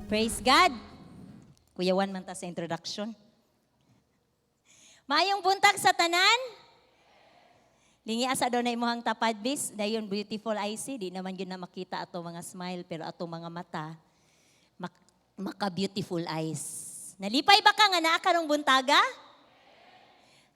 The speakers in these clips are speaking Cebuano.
Praise God. Kuyawan man ta sa introduction. Maayong buntag sa tanan. Lingi asa daw na imuhang tapad bis. Dayon beautiful IC. Di naman yun na makita ato mga smile, pero ato mga mata maka beautiful eyes. Nalipay ba ka nga naa karong buntaga?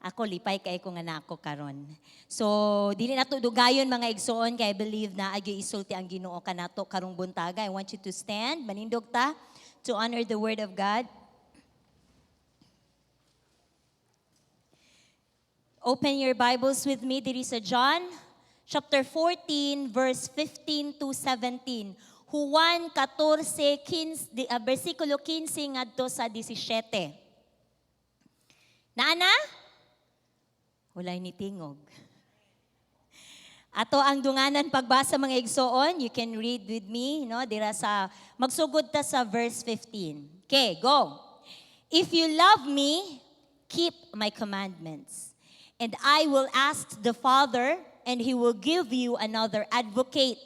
Ako lipay kay ko nga naa ko karon. So dili nato dugayon, mga igsoon, kay I believe na agi isulti ang Ginoo kanato karong buntaga. I want you to stand, manindog ta to honor the word of God. Open your Bibles with me diri sa John chapter 14 verse 15 to 17. Juan 14 15, versikulo 15 ngadto sa 17. Naa na? Walay ni tingog. Ato ang dunganan pagbasa, mga igsoon, you can read with me, no? Dira sa magsugod ta sa verse 15. Okay, go. "If you love me, keep my commandments. And I will ask the Father, and he will give you another advocate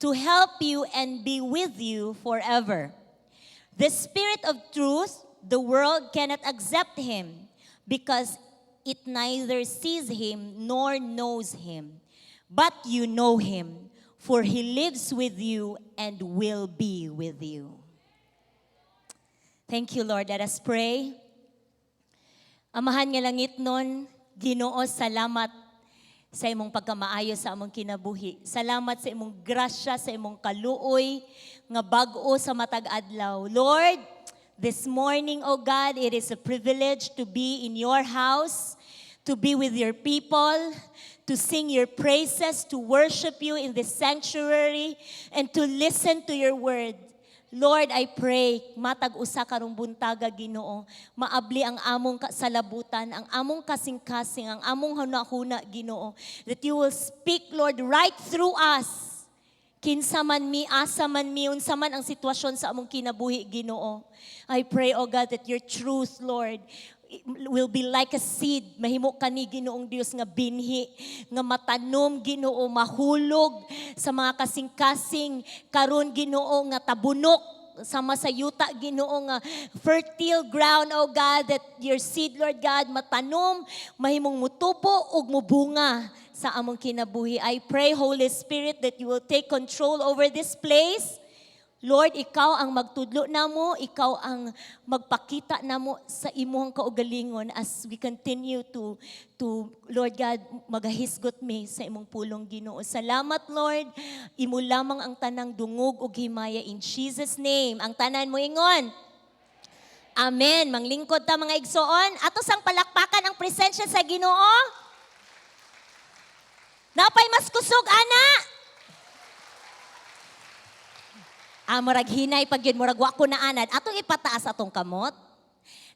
to help you and be with you forever. The Spirit of truth. The world cannot accept him because it neither sees him nor knows him. But you know him, for he lives with you and will be with you." Thank you, Lord. Let us pray. Amahan nga langitnon, Ginoo, salamat sa imong pagkamaayo sa among kinabuhi. Salamat sa imong grasya, sa imong kaluoy nga bag-o sa matag adlaw. Lord, this morning, O God, it is a privilege to be in your house, to be with your people, to sing your praises, to worship you in this sanctuary, and to listen to your word. Lord, I pray, matag usa karong buntaga, Ginoo, maabli ang among salabutan, ang among kasing-kasing, ang among huna-huna, Ginoo, that you will speak, Lord, right through us. Kinsa man mi, asa man mi, unsa man ang sitwasyon sa among kinabuhi, Ginoo. I pray, oh God, that your truth, Lord, will be like a seed. Mahimo kani, Ginoong Dios, nga binhi, nga matanom, Ginoo, mahulog sa mga kasing-kasing karon, Ginoo, nga tabunok sama sa yuta, Ginoo, nga fertile ground, oh God, that your seed, Lord God, matanom, mahimong mutubo ug mubunga sa among kinabuhi. I pray, Holy Spirit, that you will take control over this place. Lord, ikaw ang magtudlo namo, ikaw ang magpakita namo sa imong kaugalingon as we continue to, Lord God, magahisgot mi sa imong pulong, Ginoo. Salamat, Lord. Imo lamang ang tanang dungog ug himaya in Jesus' name. Ang tanan mo ingon. Amen. Manglingkod ta, mga igsoon. Ato sang palakpakan ang presensya sa Ginoo. Napay mas kusog ana. Ah, murag hinay pag yun, murag wa ko na anad. Atong ipataas atong kamot.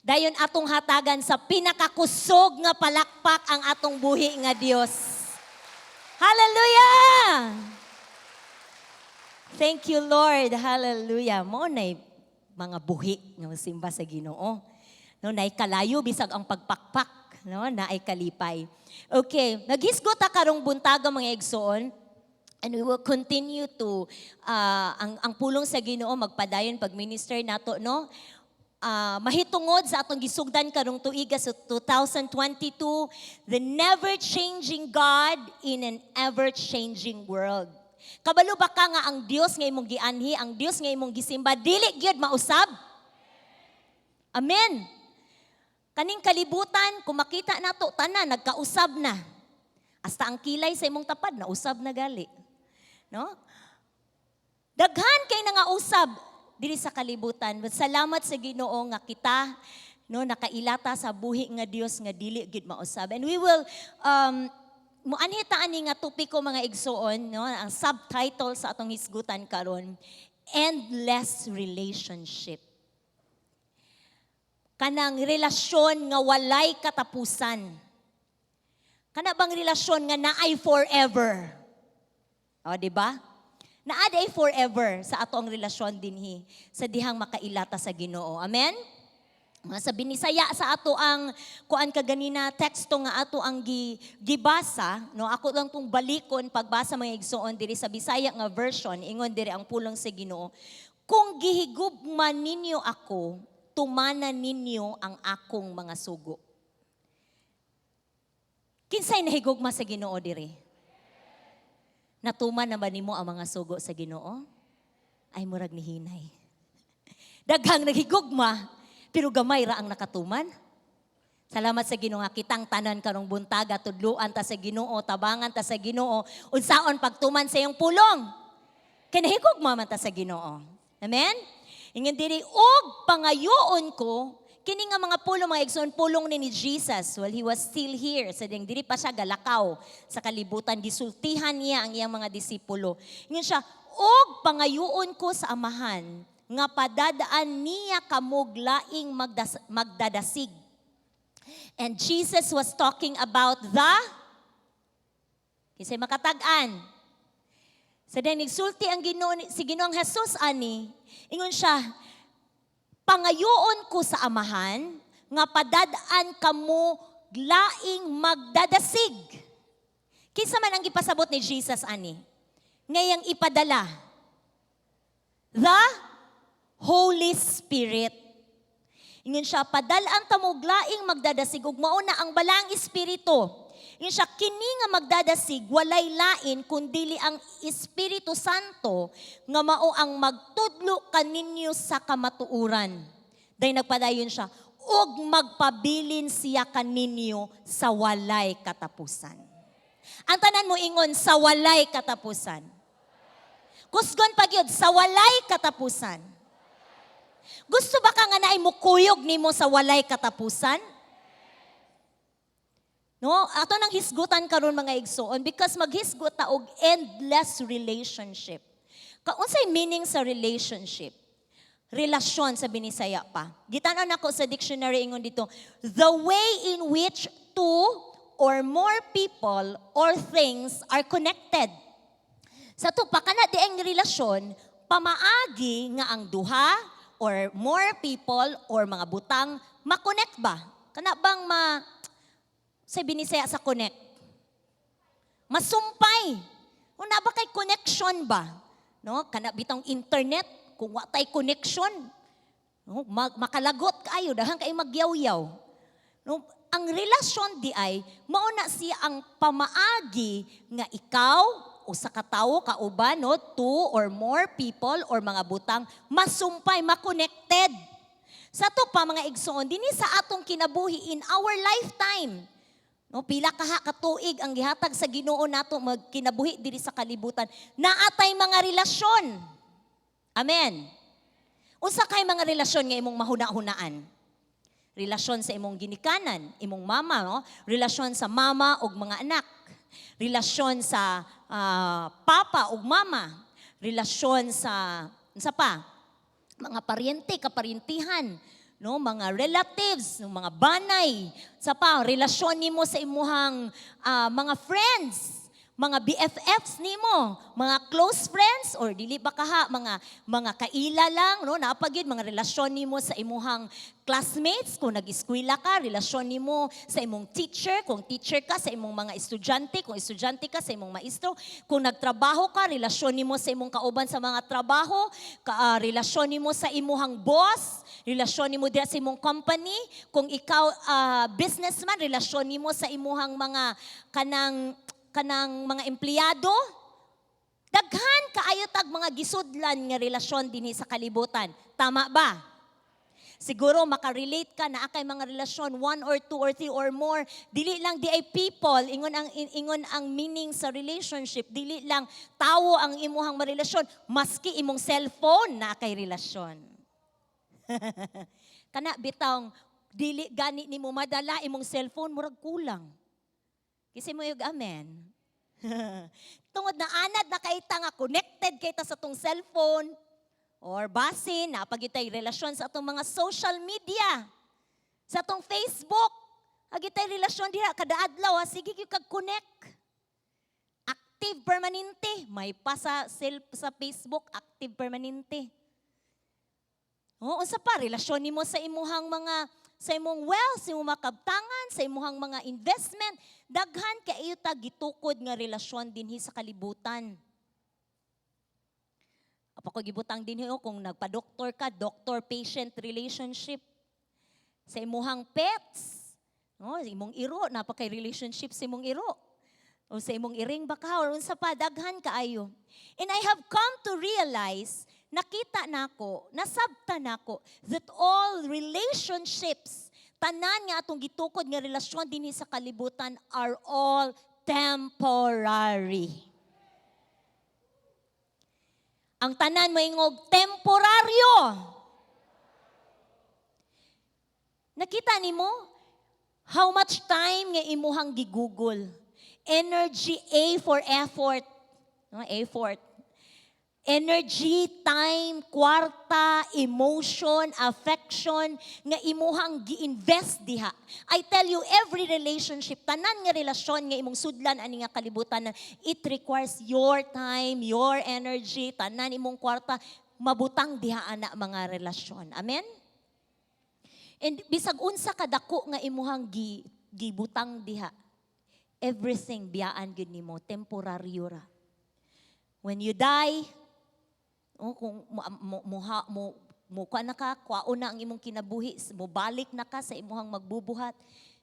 Dayon atong hatagan sa pinakakusog nga palakpak ang atong buhi nga Dios. Hallelujah! Thank you, Lord. Hallelujah. Mao nay mga buhi nga simba sa Ginoo. No, naay kalayo bisag ang pagpakpak, no, naay kalipay. Okay, naghisgot ta karong buntaga, mga igsoon. And we will continue to ang pulong sa Ginoo magpadayon pag-minister nato, no? Mahitungod sa atong gisugdan karong tuiga sa 2022, the never-changing God in an ever-changing world. Kabalo ba ka nga ang Dios nga imong gianhi, ang Dios nga imong gisimba, dili gyud mausab? Amen. Kaning kalibutan, kung makita nato tanan nagkausab na. Hasta ang kilay sa imong tapad nausab na gali. No? Daghan kay nangausab diri sa kalibutan. But salamat sa Ginoo nga kita, no, nakailata sa buhi nga Dios nga dili gid mausab. And we will muanhi ta ani nga topiko, mga igsoon, no, ang subtitle sa atong hisgutan karon, endless relationship. Kanang relasyon nga walay katapusan. Kana bang relasyon nga naay forever? O, di ba? Naa day forever sa ato ang relasyon dinhi sa dihang makailata sa Ginoo. Amen? Mga sa binisaya sa ato ang kuan kaganina, teksto nga ato ang gibasa, no, ako lang tong balikon pagbasa, mga igsoon. Diri sa Bisaya nga version, ingon diri ang pulong sa Ginoo. "Kung gihigugma ninyo ako, tumana ninyo ang akong mga sugo." Kinsay nahigugma sa Ginoo diri? Natuman na ba nimo ang mga sugo sa Ginoo? Ay, murag ni hinay. Daghang naghigugma, pero gamay ra ang nakatuman. Salamat sa Ginoo nga kitang tanan karong buntaga tudluan ta sa Ginoo, tabangan ta sa Ginoo, unsaon pagtuman sa iyang pulong. Kay nahigugma man ta sa Ginoo. Amen? Ingon diri, "Ug pangayoon ko," kini nga mga pulong, mga igsoon, pulong ni Jesus while he was still here. Sa ding diri pa siya galakaw sa kalibutan, gisultihan niya ang iyang mga disipulo. Ingon siya, "Ug pangayoon ko sa Amahan nga padadaan niya kamog laing magdadasig." And Jesus was talking about the, kinsay makatag-an? Sa ding nagsulti ang Ginoo, si Ginoong Jesus ani, ingon siya, "Pangayoon ko sa Amahan nga padadaan kamo laing magdadasig." Kinsa man ang gipasabot ni Jesus ani? Ngayang ipadala? The Holy Spirit. Ingon siya, "Padalaan ta mo laing magdadasig ug mao na ang Balaang Espiritu." Ingon siya, "Kini nga magdadasig walay lain kundili ang Espiritu Santo nga mao ang magtudlo kaninyo sa kamatuoran." Dahil nagpadayon siya, "Ug magpabilin siya kaninyo sa walay katapusan." Ang tanan mo ingon, "Sa walay katapusan." Kusgon pa gyud, "Sa walay katapusan." Gusto ba ka nga naay mukuyog nimo sa walay katapusan? No, ato nang hisgutan karon, mga igsoon, because maghisgot ta og endless relationship. Unsay meaning sa relationship? Relasyon sa Binisaya pa. Gitan-aw nako sa dictionary, ingon dito, the way in which two or more people or things are connected. Sa to pa kana di ang relasyon pamaagi nga ang duha or more people or mga butang ma-connect ba? Kana bang ma sa Binisaya sa connect? Masumpay. Una ba kay connection ba? No, kana bitong internet kung wa tay connection, no, makalagot kaayo, daghan kay magyawyaw. No, ang relasyon di ay mao na siya ang pamaagi nga ikaw usa ka tawo kauban, no, two or more people or mga butang masumpay, ma-connected. Sa to pa, mga igsoon, dinhi sa atong kinabuhi in our lifetime. No, pila kaha ka tuig ang gihatag sa Ginoo nato magkinabuhi diri sa kalibutan. Naa tay mga relasyon. Amen. Unsa kay mga relasyon nga imong mahuna-hunaan? Relasyon sa imong ginikanan, imong mama, no? Relasyon sa mama ug mga anak. Relasyon sa papa ug mama. Relasyon sa unsa pa? Mga paryente, kaparyentihan, no, mga relatives, no, mga banay, sa pa relasyon nimo sa imuhang mga friends, mga BFFs nimo, mga close friends or dili ba kaha mga kaila lang, no, naa pa gyud mga relasyon nimo sa imuhang classmates kung nag-eskwela ka, relasyon nimo sa imong teacher kung teacher ka, sa imong mga estudyante kung estudyante ka, sa imong maestro kung nagtrabaho ka, relasyon nimo sa imong kauban sa mga trabaho, relasyon nimo sa imuhang boss, relasyon nimo diha sa imong company, kung ikaw businessman, relasyon nimo sa imuhang mga kanang mga empleyado. Daghan kaayo tag mga gisudlan nga relasyon dinhi sa kalibutan. Tama ba? Siguro makarelate ka na kay mga relasyon, one or two or three or more. Dili lang di ay people, ingon ang meaning sa relationship, dili lang tawo ang imuhang marelasyon, maski imong cellphone naa kay relasyon. Kana bitawng dili gani nimo madala imong cellphone, murag kulang. Kasi mo yung amen. Tungod na anad na kay ta nga connected kay ta sa atong cellphone or basin naa pa gyud tay relasyon sa atong mga social media, sa atong Facebook. Naa gyud tay relasyon diha kada adlaw, sige gyud kag connect. Active permanente, may pa sa cell sa Facebook active permanente. Oh, unsa pa relasyon nimo sa imuhang mga sa imong wealth, sa imong makabtangan, sa imuhang mga investment, daghan kaayo ta gitukod nga relasyon dinhi sa kalibutan. Naa pa ko gibutang dinhi oh, kung nagpa-doktor ka, doctor-patient relationship. Sa imuhang pets, no, imong iro, naa pa kay relationship sa imong iro. O sa imong iring baka, or unsa pa, daghan kaayo. And I have come to realize, nakita nako, nasabta nako, that all relationships, tanan nga atong gitukod nga relasyon dinhi sa kalibutan, are all temporary. Ang tanan moingog, "Temporaryo." Nakita nimo how much time nga imuhang gigugol? Energy, A for effort. No, effort. Energy, time, kwarta, emotion, affection, nga imuhang gi-invest diha. I tell you, every relationship, tanan nga relasyon nga imong sudlan ani nga kalibutan, it requires your time, your energy, tanan imong kwarta, mabutang diha ana mga relasyon. Amen? And bisag unsa kadako nga imuhang gibutang diha, everything biyaan gyud nimo, temporaryo ra. When you die, oh, kung mo mo mo, mo, mo kuha na ka, kuhaon na ang imong kinabuhi, mobalik na ka sa imuhang magbubuhat,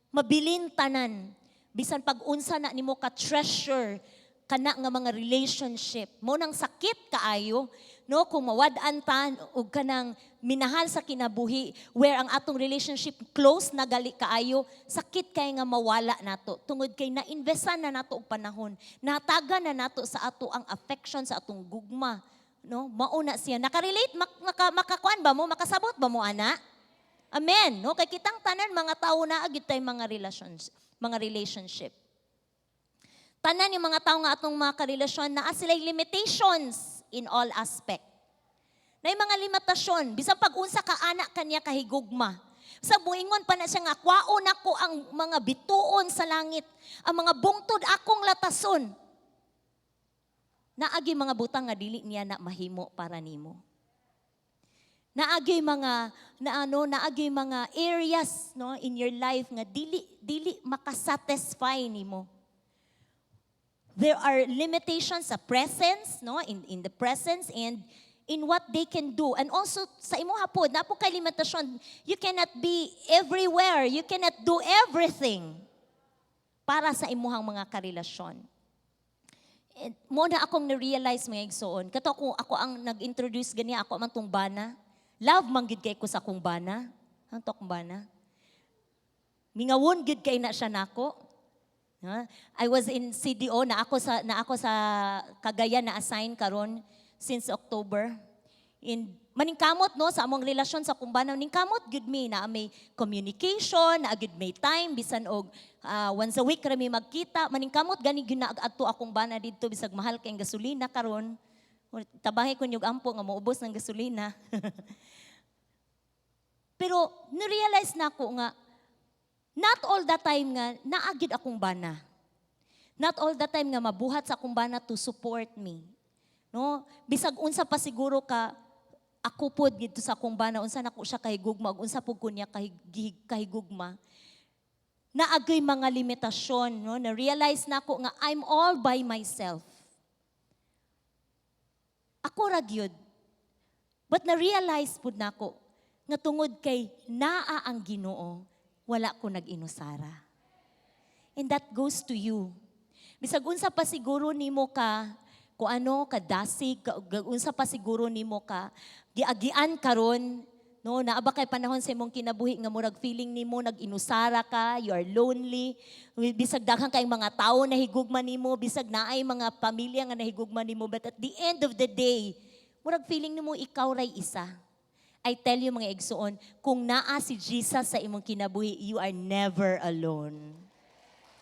mabilin tanan. Bisan pag unsa na nimo ka treasure kana nga mga relationship, mo nang sakit kaayo, no, kung mawad-an ta og kanang minahal sa kinabuhi where ang atong relationship close na gali kaayo, sakit kay nga mawala nato tungod kay na-investan na nato og panahon, nataga na nato sa ato ang affection, sa atong gugma, no? Mauna siya nakarelate, makakuan ba mo, makasabot ba mo ana? Amen, no? Kay kitang tanan mga tao naa gyud tay mga relations, mga relationship. Tanan yung mga tao nga atong mga karelasyon, naa sila limitations in all aspect. Na mga limitasyon, bisan pag unsa ka anak kanya kahigugma. Sa muingon pa na siya nga, "Kwaon ako ang mga bituon sa langit, ang mga bungtod akong latason." Naagi mga butang nga dili niya na mahimo para nimo. Naagi mga na ano, naagi mga areas, no, in your life nga dili dili makasatisfy nimo. There are limitations sa presence, no, in the presence and in what they can do. And also sa imo pod, naa po kay limitasyon. You cannot be everywhere. You cannot do everything para sa imuhang mga karelasyon. And mo na akong na-realize, mga igsoon. Kato ako ang nag-introduce gani ako man tong bana. Love man gid kay ko sa akong bana. Ang to akong bana. Mingawon gid kay na siya nako. Ha? I was in CDO na ako sa Cagayan na assign karon since October. In maningkamot, no, sa among relasyon sa akong bana, ningkamot gud mi na may communication, na gud may time bisan og once a week ra mi magkita. Maningkamot gani gyud na adto akong bana didto bisag mahal kay gasolina karon. Tabahi ko nyug ampo nga moubos ng gasolina. Pero na-realize na ako nga not all the time nga naa gyud akong bana. Not all the time nga mabuhat sa akong bana to support me. No? Bisag unsa pa siguro ka ako pod dito sa akong bana, unsa nako siya kahigugma, ug unsa pud ko niya kahigugma. Naagay mga limitasyon, no? Na-realize na ako nga I'm all by myself. Ako ra gyud. But na-realize pud nako nga tungod kay naa ang Ginoo, wala ko nag-inusara. And that goes to you. Bisag unsa pa siguro nimo ka kung ano kadasig, unsa pa siguro nimo ka giagian karon, no, naa ba kay panahon sa imong kinabuhi nga murag feeling nimo nag-inusara ka, you are lonely, bisag daghan kay mga tawo na higugma nimo, bisag naay mga pamilya nga nahigugma nimo, but at the end of the day, murag feeling nimo ikaw ray isa? I tell you, mga igsoon, kung naa si Jesus sa imong kinabuhi, you are never alone.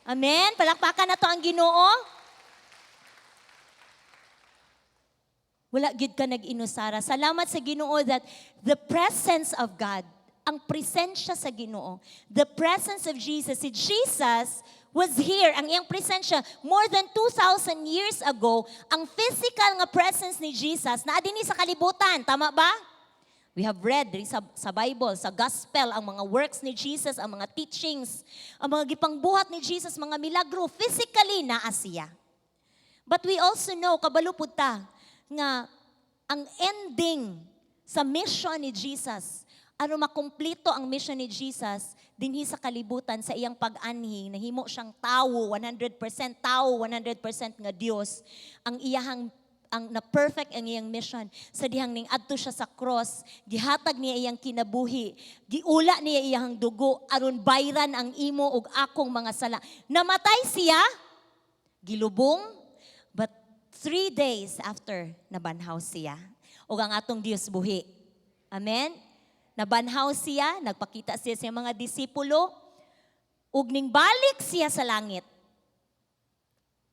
Amen? Palakpakan nato ang Ginoo. Wala gid ka nag-inusara. Salamat sa Ginoo that the presence of God, ang presensya sa Ginoo, the presence of Jesus, si Jesus was here, ang iyang presensya more than 2,000 years ago, ang physical nga presence ni Jesus naa dinhi sa kalibutan, tama ba? We have read diri sa Bible, sa Gospel, ang mga works ni Jesus, ang mga teachings, ang mga gipangbuhat ni Jesus, mga milagro, physically naa siya. But we also know, kabalo pud ta, nga Ang ending sa mission ni Jesus, aron makumplito ang mission ni Jesus dinhi sa kalibutan sa iyang pag-anhi, nahimo siyang tawo, 100% tao, 100% nga Dios. Ang iyahang ang na perfect ang iyang mission sa dihang ning adto siya sa cross, gihatag niya iyang kinabuhi, giula niya iyang dugo aron bayran ang imo ug akong mga sala. Namatay siya, gilubong, but 3 days after, nabanhaw siya. Ug ang atong Dios buhi. Amen. Nabanhaw siya, nagpakita siya sa mga disipulo ug ning balik siya sa langit,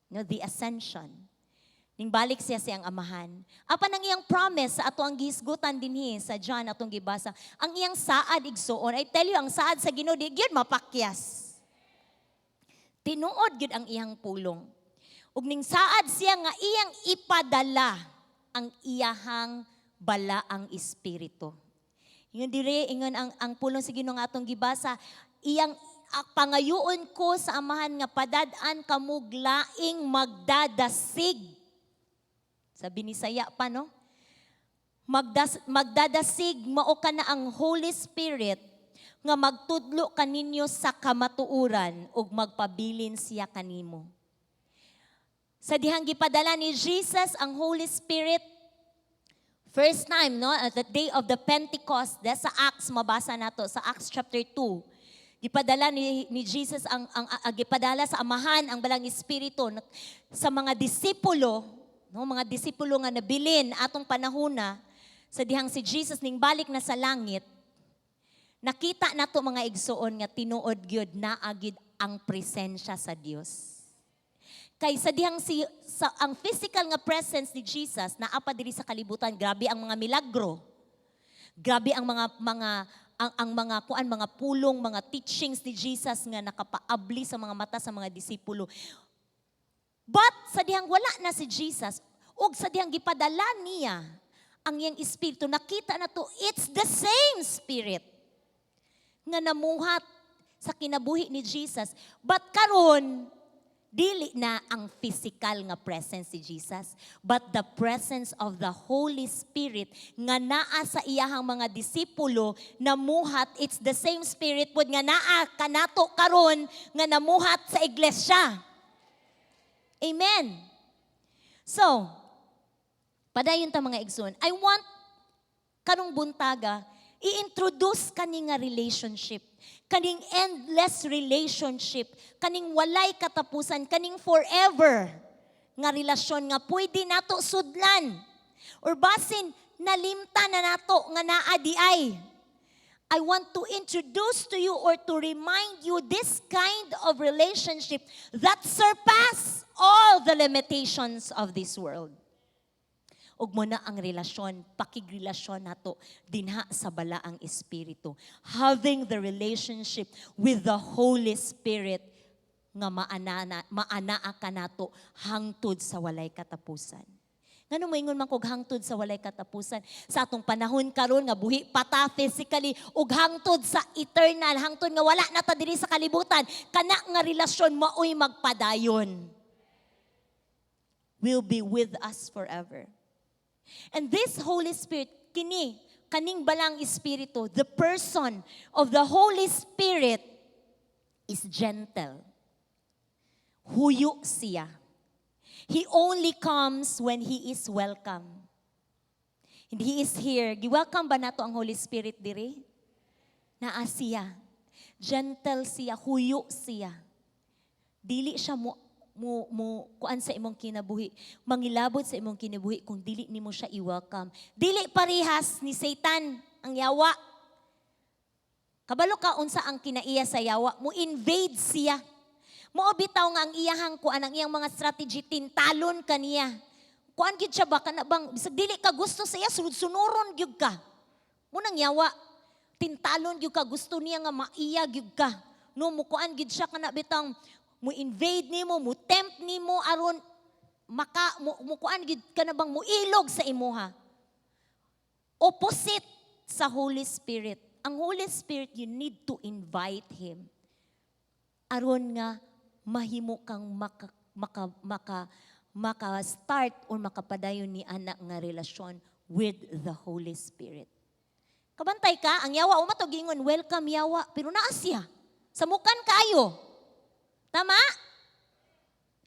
no, the ascension. Ning balik siya sa iyang Amahan. Apan ang iyang promise sa ato ang gihisgutan dinhi sa John atong gibasa, ang iyang saad, igsuon. I tell you, ang saad sa Ginoo di gyud mapakyas. Tinuod gyud ang iyang pulong. Ug ning saad siya nga iyang ipadala ang iyahang Balaang Espiritu. Ingon dire, ingon ang pulong sa Ginoo nga atong gibasa, iyang pangayuon ko sa Amahan nga padad-an kamog laing magdadasig. Sa Binisaya pa, no? Magdadasig, mao kana ang Holy Spirit nga magtudlo kaninyo sa kamatuoran ug magpabilin siya kanimo. Sa dihang gipadala ni Jesus ang Holy Spirit, first time, no, at the day of the Pentecost, sa Acts, mabasa nato sa Acts chapter 2. Gipadala ni Jesus ang gipadala sa Amahan ang Balang Espiritu sa mga disipulo, no, mga disipulo nga nabilin atong panahona sa dihang si Jesus ning balik na sa langit. Nakita nato, mga igsuon, nga tinuod gyud naa gyud ang presensya sa Dios. Kay sa dihang si sa ang physical nga presence ni Jesus naa pa diri sa kalibutan, grabe ang mga milagro. Grabe ang mga kuan, mga pulong, mga teachings ni Jesus nga nakapaabli sa mga mata sa mga disipulo. But sa dihang wala na si Jesus ug sa dihang gipadala niya ang iyang Espiritu, nakita na to, it's the same Spirit nga namuhat sa kinabuhi ni Jesus. But karon dili na ang physical nga presence si Jesus, but the presence of the Holy Spirit nga naa sa iyahang mga disipulo namuhat. It's the same Spirit pod nga naa kanato karon nga namuhat sa iglesia. Amen. So, padayon ta, mga igsoon. I want karong buntaga i-introduce kani nga relationship, kaning endless relationship, kaning walay katapusan, kaning forever nga relasyon nga pwede nato sudlan or basin nalimta na nato nga naa di ay. I want to introduce to you or to remind you this kind of relationship that surpass all the limitations of this world. Ug mao na ang relasyon, pakigrelasyon nato dinha sa Balaang Espiritu. Having the relationship with the Holy Spirit nga maanaa ka nato hangtod sa walay katapusan. Ngano moingon man kog hangtod sa walay katapusan? Sa atong panahon karon nga buhi pa ta physically ug hangtod sa eternal, hangtod nga wala na ta diri sa kalibutan, kana nga relasyon maoy magpadayon. Will be with us forever. And this Holy Spirit, kini, kaning Balang Espiritu, the person of the Holy Spirit is gentle. Huyo siya. He only comes when He is welcome. And He is here. Gi-welcome ba nato ang Holy Spirit diri? Naa siya. Gentle siya, huyo siya. Dili siya mo kuan sa imong kinabuhi, mangilabot sa imong kinabuhi kung dili nimo siya i-welcome. Dili parehas ni Satan, ang yawa. Kabalo ka unsa ang kinaiya sa yawa, mo invade siya. Mao bitaw nga ang iyahang kuan, ang iyang mga strategy, tintalon kaniya. Kuan gyud siya ba, kana bang bisag dili ka gusto sa iya, sunod-sunuron gyud ka. Mao nang yawa, tintalon gyud ka, gusto niya nga maiya gyud ka. No, mukuan gyud siya, kana bitang mo invade nimo, mo tempt nimo aron maka mo kuan gyud, kana bang muilog sa imuha. Opposite sa Holy Spirit. Ang Holy Spirit, you need to invite Him aron nga mahimo kang maka maka maka maka start or makapadayon ni ana nga relasyon with the Holy Spirit. Kabantay ka, ang yawa uma to gingon, "Welcome, yawa," pero naa siya. Samukan kaayo. Tama?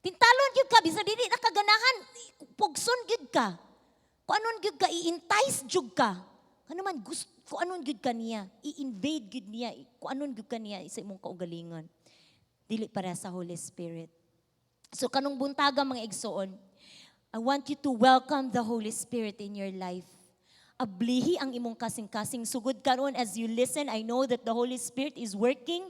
Tintalon gyud ka bisan dili na kaganahan, pugson gyud ka. Kung anon gyud ka, i-entice jud ka. Ano man gusto, kung anon gyud ka niya, i-invade gyud niya, kung anon gyud ka niya sa imong kaugalingon. Dili para sa Holy Spirit. So kanong buntaga, mga igsoon, I want you to welcome the Holy Spirit in your life. Ablihi ang imong kasing-kasing sugod karon. As you listen, I know that the Holy Spirit is working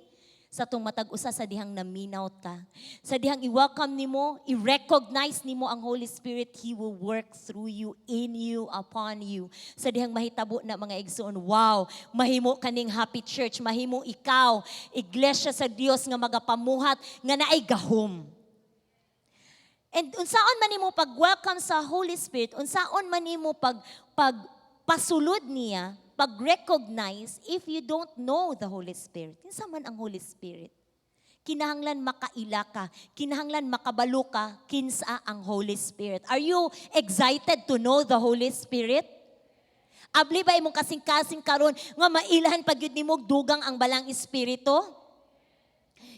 sa atong matag usa sa dihang naminaw ta. Sa dihang i-welcome nimo, i-recognize nimo ang Holy Spirit, He will work through you, in you, upon you. Sa dihang mahitabo na, mga igsoon, wow, mahimo kaning Happy Church, mahimo ikaw, iglesia sa Dios nga magapamuhat, nga naay gahom. And unsaon man nimo pag-welcome sa Holy Spirit, unsaon man nimo pag pasulod niya, pag-recognize if you don't know the Holy Spirit? Kinsa man ang Holy Spirit? Kinahanglan makaila ka, kinahanglan makabalo ka kinsa ang Holy Spirit. Are you excited to know the Holy Spirit? Abli ba imong kasing-kasing karon nga mailhan pag gyud nimo dugang ang Balang Espiritu?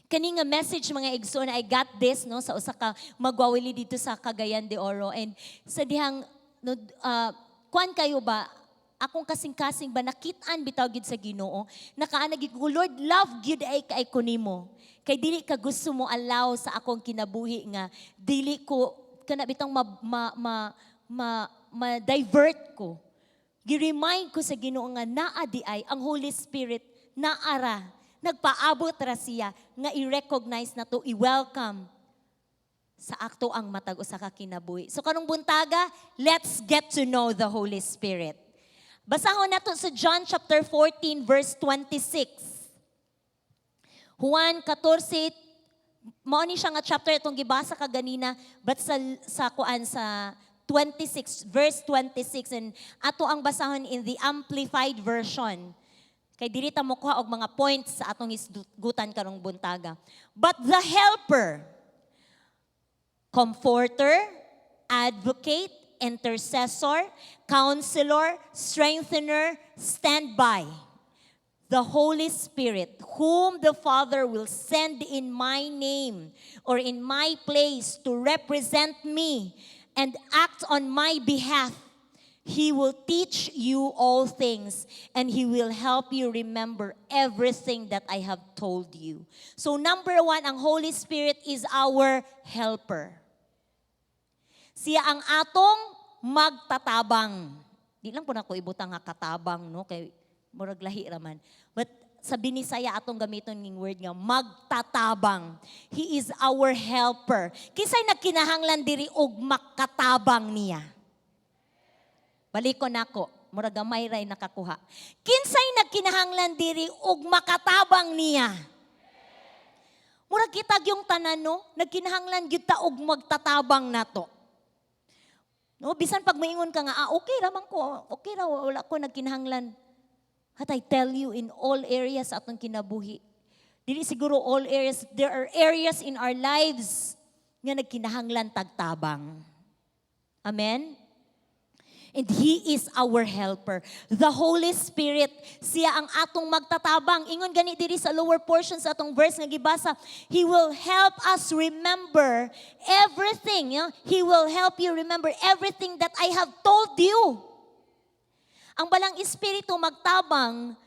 Kani nga message, mga igsoon, I got this, no, sa usa ka magwawili dito sa Cagayan de Oro, and sa dihang, no, kuan kayo ba, akong kasing-kasing ba, nakit-an bitaw gid sa Ginoo, nakaana gid ko, "Lord, love gyud ay kay ko nimo kay dili ka gusto mo allow sa akong kinabuhi nga dili ko kana bitang ma ma ma ma ma-divert ko." Gi-remind ko sa Ginoo nga naa di ay ang Holy Spirit, naara, nagpaabot ra siya nga i-recognize na to, i-welcome sa akto ang matag usa ka kinabuhi. So karong buntaga, let's get to know the Holy Spirit. Basahon nato sa John chapter 14 verse 26. Juan 14, mao ni siya nga chapter itong gibasa kaganina, but sa kuan, sa 26, verse 26, and ato ang basahon in the Amplified Version. Kay diri ta mokuha og mga points sa atong hisgutan karong buntaga. "But the Helper, Comforter, Advocate, Intercessor, Counselor, Strengthener, Standby, the Holy Spirit, whom the Father will send in my name or in my place to represent me and act on my behalf. He will teach you all things and He will help you remember everything that I have told you." So number one, ang Holy Spirit is our helper. Siya ang atong magtatabang. Di lang po nako ibutang nga katabang, no, kay murag lahi raman. But sa Binisaya atong gamiton ning word nga magtatabang. He is our helper. Kinsay nagkinahanglan diri og makatabang niya? Baliko nako, murag gamay ray nakakuha. Kinsay nagkinahanglan diri og makatabang niya? Murag kita yung tanan, no, nagkinahanglan gyud ta og magtatabang nato. No, bisan pag moingon ka nga, "Ah, okay ra man ko, okay ra, wala ko nagkinahanglan." But I tell you, in all areas sa atong kinabuhi, dili siguro all areas, there are areas in our lives nga nagkinahanglan tagtabang. Amen? And He is our helper. The Holy Spirit, siya ang atong magtatabang. Ingon gani diri sa lower portion sa atong verse nga gibasa, He will help us remember everything. Yeah? He will help you remember everything that I have told you. Ang Balang Espiritu magtabang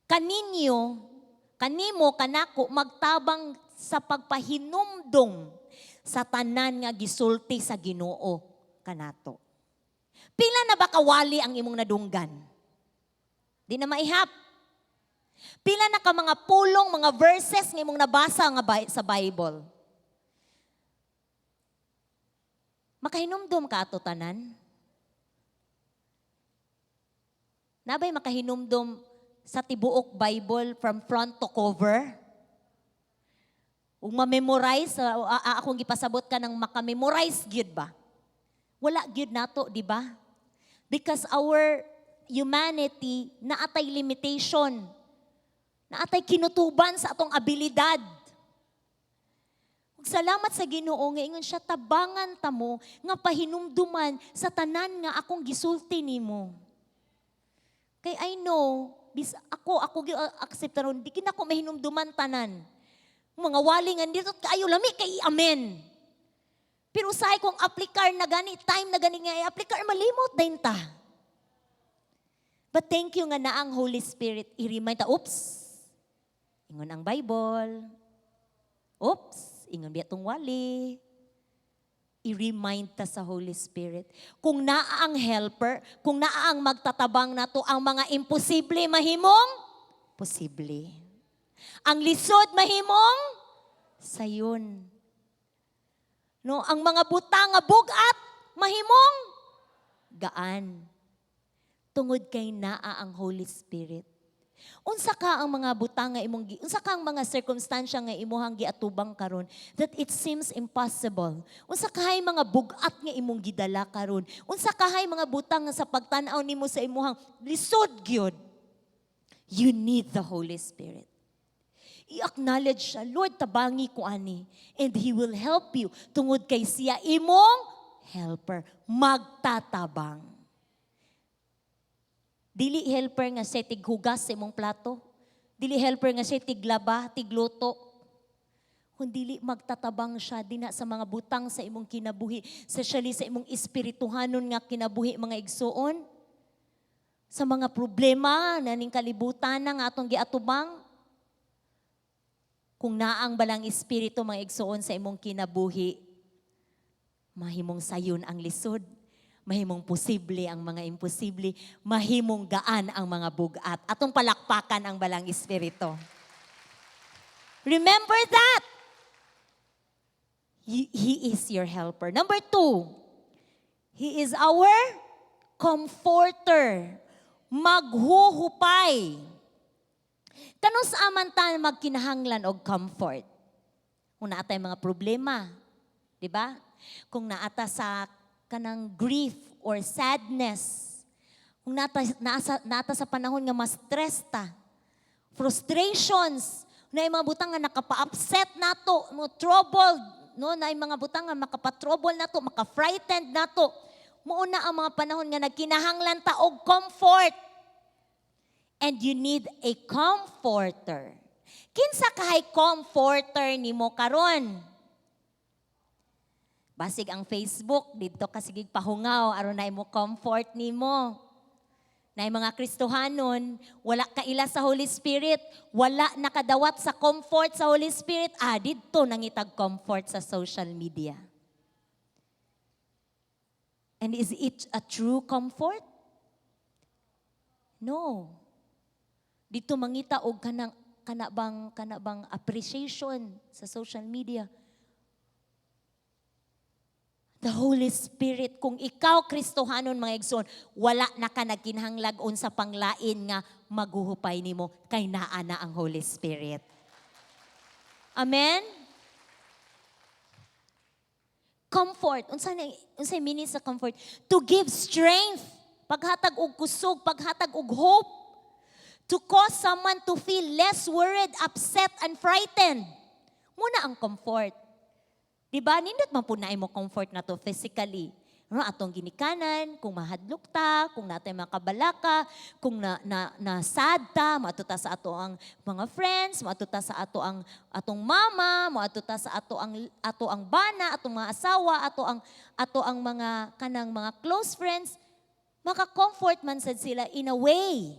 kaninyo, kanimo, kanako, magtabang sa pagpahinumdom sa tanan nga gisulti sa Ginoo kanato. Pila na ba kawali ang imong nadunggan? Di na maihap. Pila na ka mga pulong, mga verses nga imong nabasa nga sa Bible? Makahinumdum ka ato tanan? Nabay makahinumdum sa tibuok Bible from front to cover? Ug ma-memorize, akong gipasabot ka ng maka-memorize gyud ba? Wala gyud nato, di ba? Because our humanity naatay limitation. Naatay kinutuban sa atong abilidad. Ug Salamat sa Ginoo nga ingon siya, tabangan ta mo nga pahinumduman sa tanan nga akong gisulti nimo. Kay I know, bis ako accept ron, di kina ko mahinumduman tanan. Mga wali nga dito kaayo lami kay amen. Pero usahay kung aplikar na gani, time na gani nga i-aplikar, malimot din ta. But thank you nga na ang Holy Spirit i-remind ta, "Oops, ingon ang Bible. Oops, ingon biya tong wali." I-remind ta sa Holy Spirit. Kung naa ang helper, kung naa ang magtatabang nato, ang mga imposible mahimong posible. Ang lisod mahimong sayon. No, ang mga butang nga bugat mahimong gaan. Tungod kay naa ang Holy Spirit. Unsa ka ang mga butang nga imong unsa ka ang mga sirkumstansya nga imuhang giatubang karon that it seems impossible? Unsa kahay mga bugat nga imong gidala karon? Unsa kahay mga butang nga sa pagtan-aw nimo sa imuhang lisod gyud? You need the Holy Spirit. I-acknowledge siya, "Lord, tabangi ko ani." And He will help you tungod kay siya imong helper. Magtatabang. Dili helper nga siya tighugas sa imong plato. Dili helper nga siya tiglaba, tigluto. Kung dili, magtatabang siya dinha sa mga butang sa imong kinabuhi, especially sa imong espirituhanon nga kinabuhi, mga igsuon. Sa mga problema na ning kalibutan na nga atong giatubang. Kung naang balang espiritu, mga igsuon, sa imong kinabuhi, mahimong sayon ang lisod, mahimong posible ang mga imposible, mahimong gaan ang mga bugat. Atong palakpakan ang balang espiritu. Remember that. He is your helper. Number two, He is our comforter. Maghuhupay. Kanus-a man ta magkinahanglan og comfort? Kung naa tay mga problema, di ba? Kung naa ta sa kanang grief or sadness, kung naa ta sa panahon nga mas stress ta, frustrations, na mga butang nga nakapa-upset nato, mo troubled, no, na mga butang nga makapa-trouble nato, maka-frightened nato. Mao na ang mga panahon nga nagkinahanglan ta og comfort. And you need a comforter. Kinsa kahay comforter nimo karon? Basig ang Facebook, didto ka sige pahungaw aron na mo comfort nimo. Na mga Kristohanon, wala kaila sa Holy Spirit, wala nakadawat sa comfort sa Holy Spirit, didto nangitag comfort sa social media. And is it a true comfort? No. Didto mangita og kanang kana bang appreciation sa social media. The Holy Spirit, kung ikaw Kristohanon, mga igsoon, wala na ka nagkinahanglag unsa pang lain nga maghuhupay nimo kay naa na ang Holy Spirit. Amen? Comfort. Unsa na unsay meaning sa comfort? To give strength, paghatag og kusog, paghatag og hope. To cause someone to feel less worried, upset, and frightened. Mao na ang comfort. Di ba? Nindot man pud na mo comfort na to physically. No, atong ginikanan, kung mahadlok ta, kung naa tay mga kabalaka, kung na sad ta, moadto ta sa ato ang mga friends, moadto ta sa ato ang atong mama, moadto ta sa ato ang bana, atong mga asawa, ato ang mga kanang mga close friends, maka-comfort man sad sila in a way.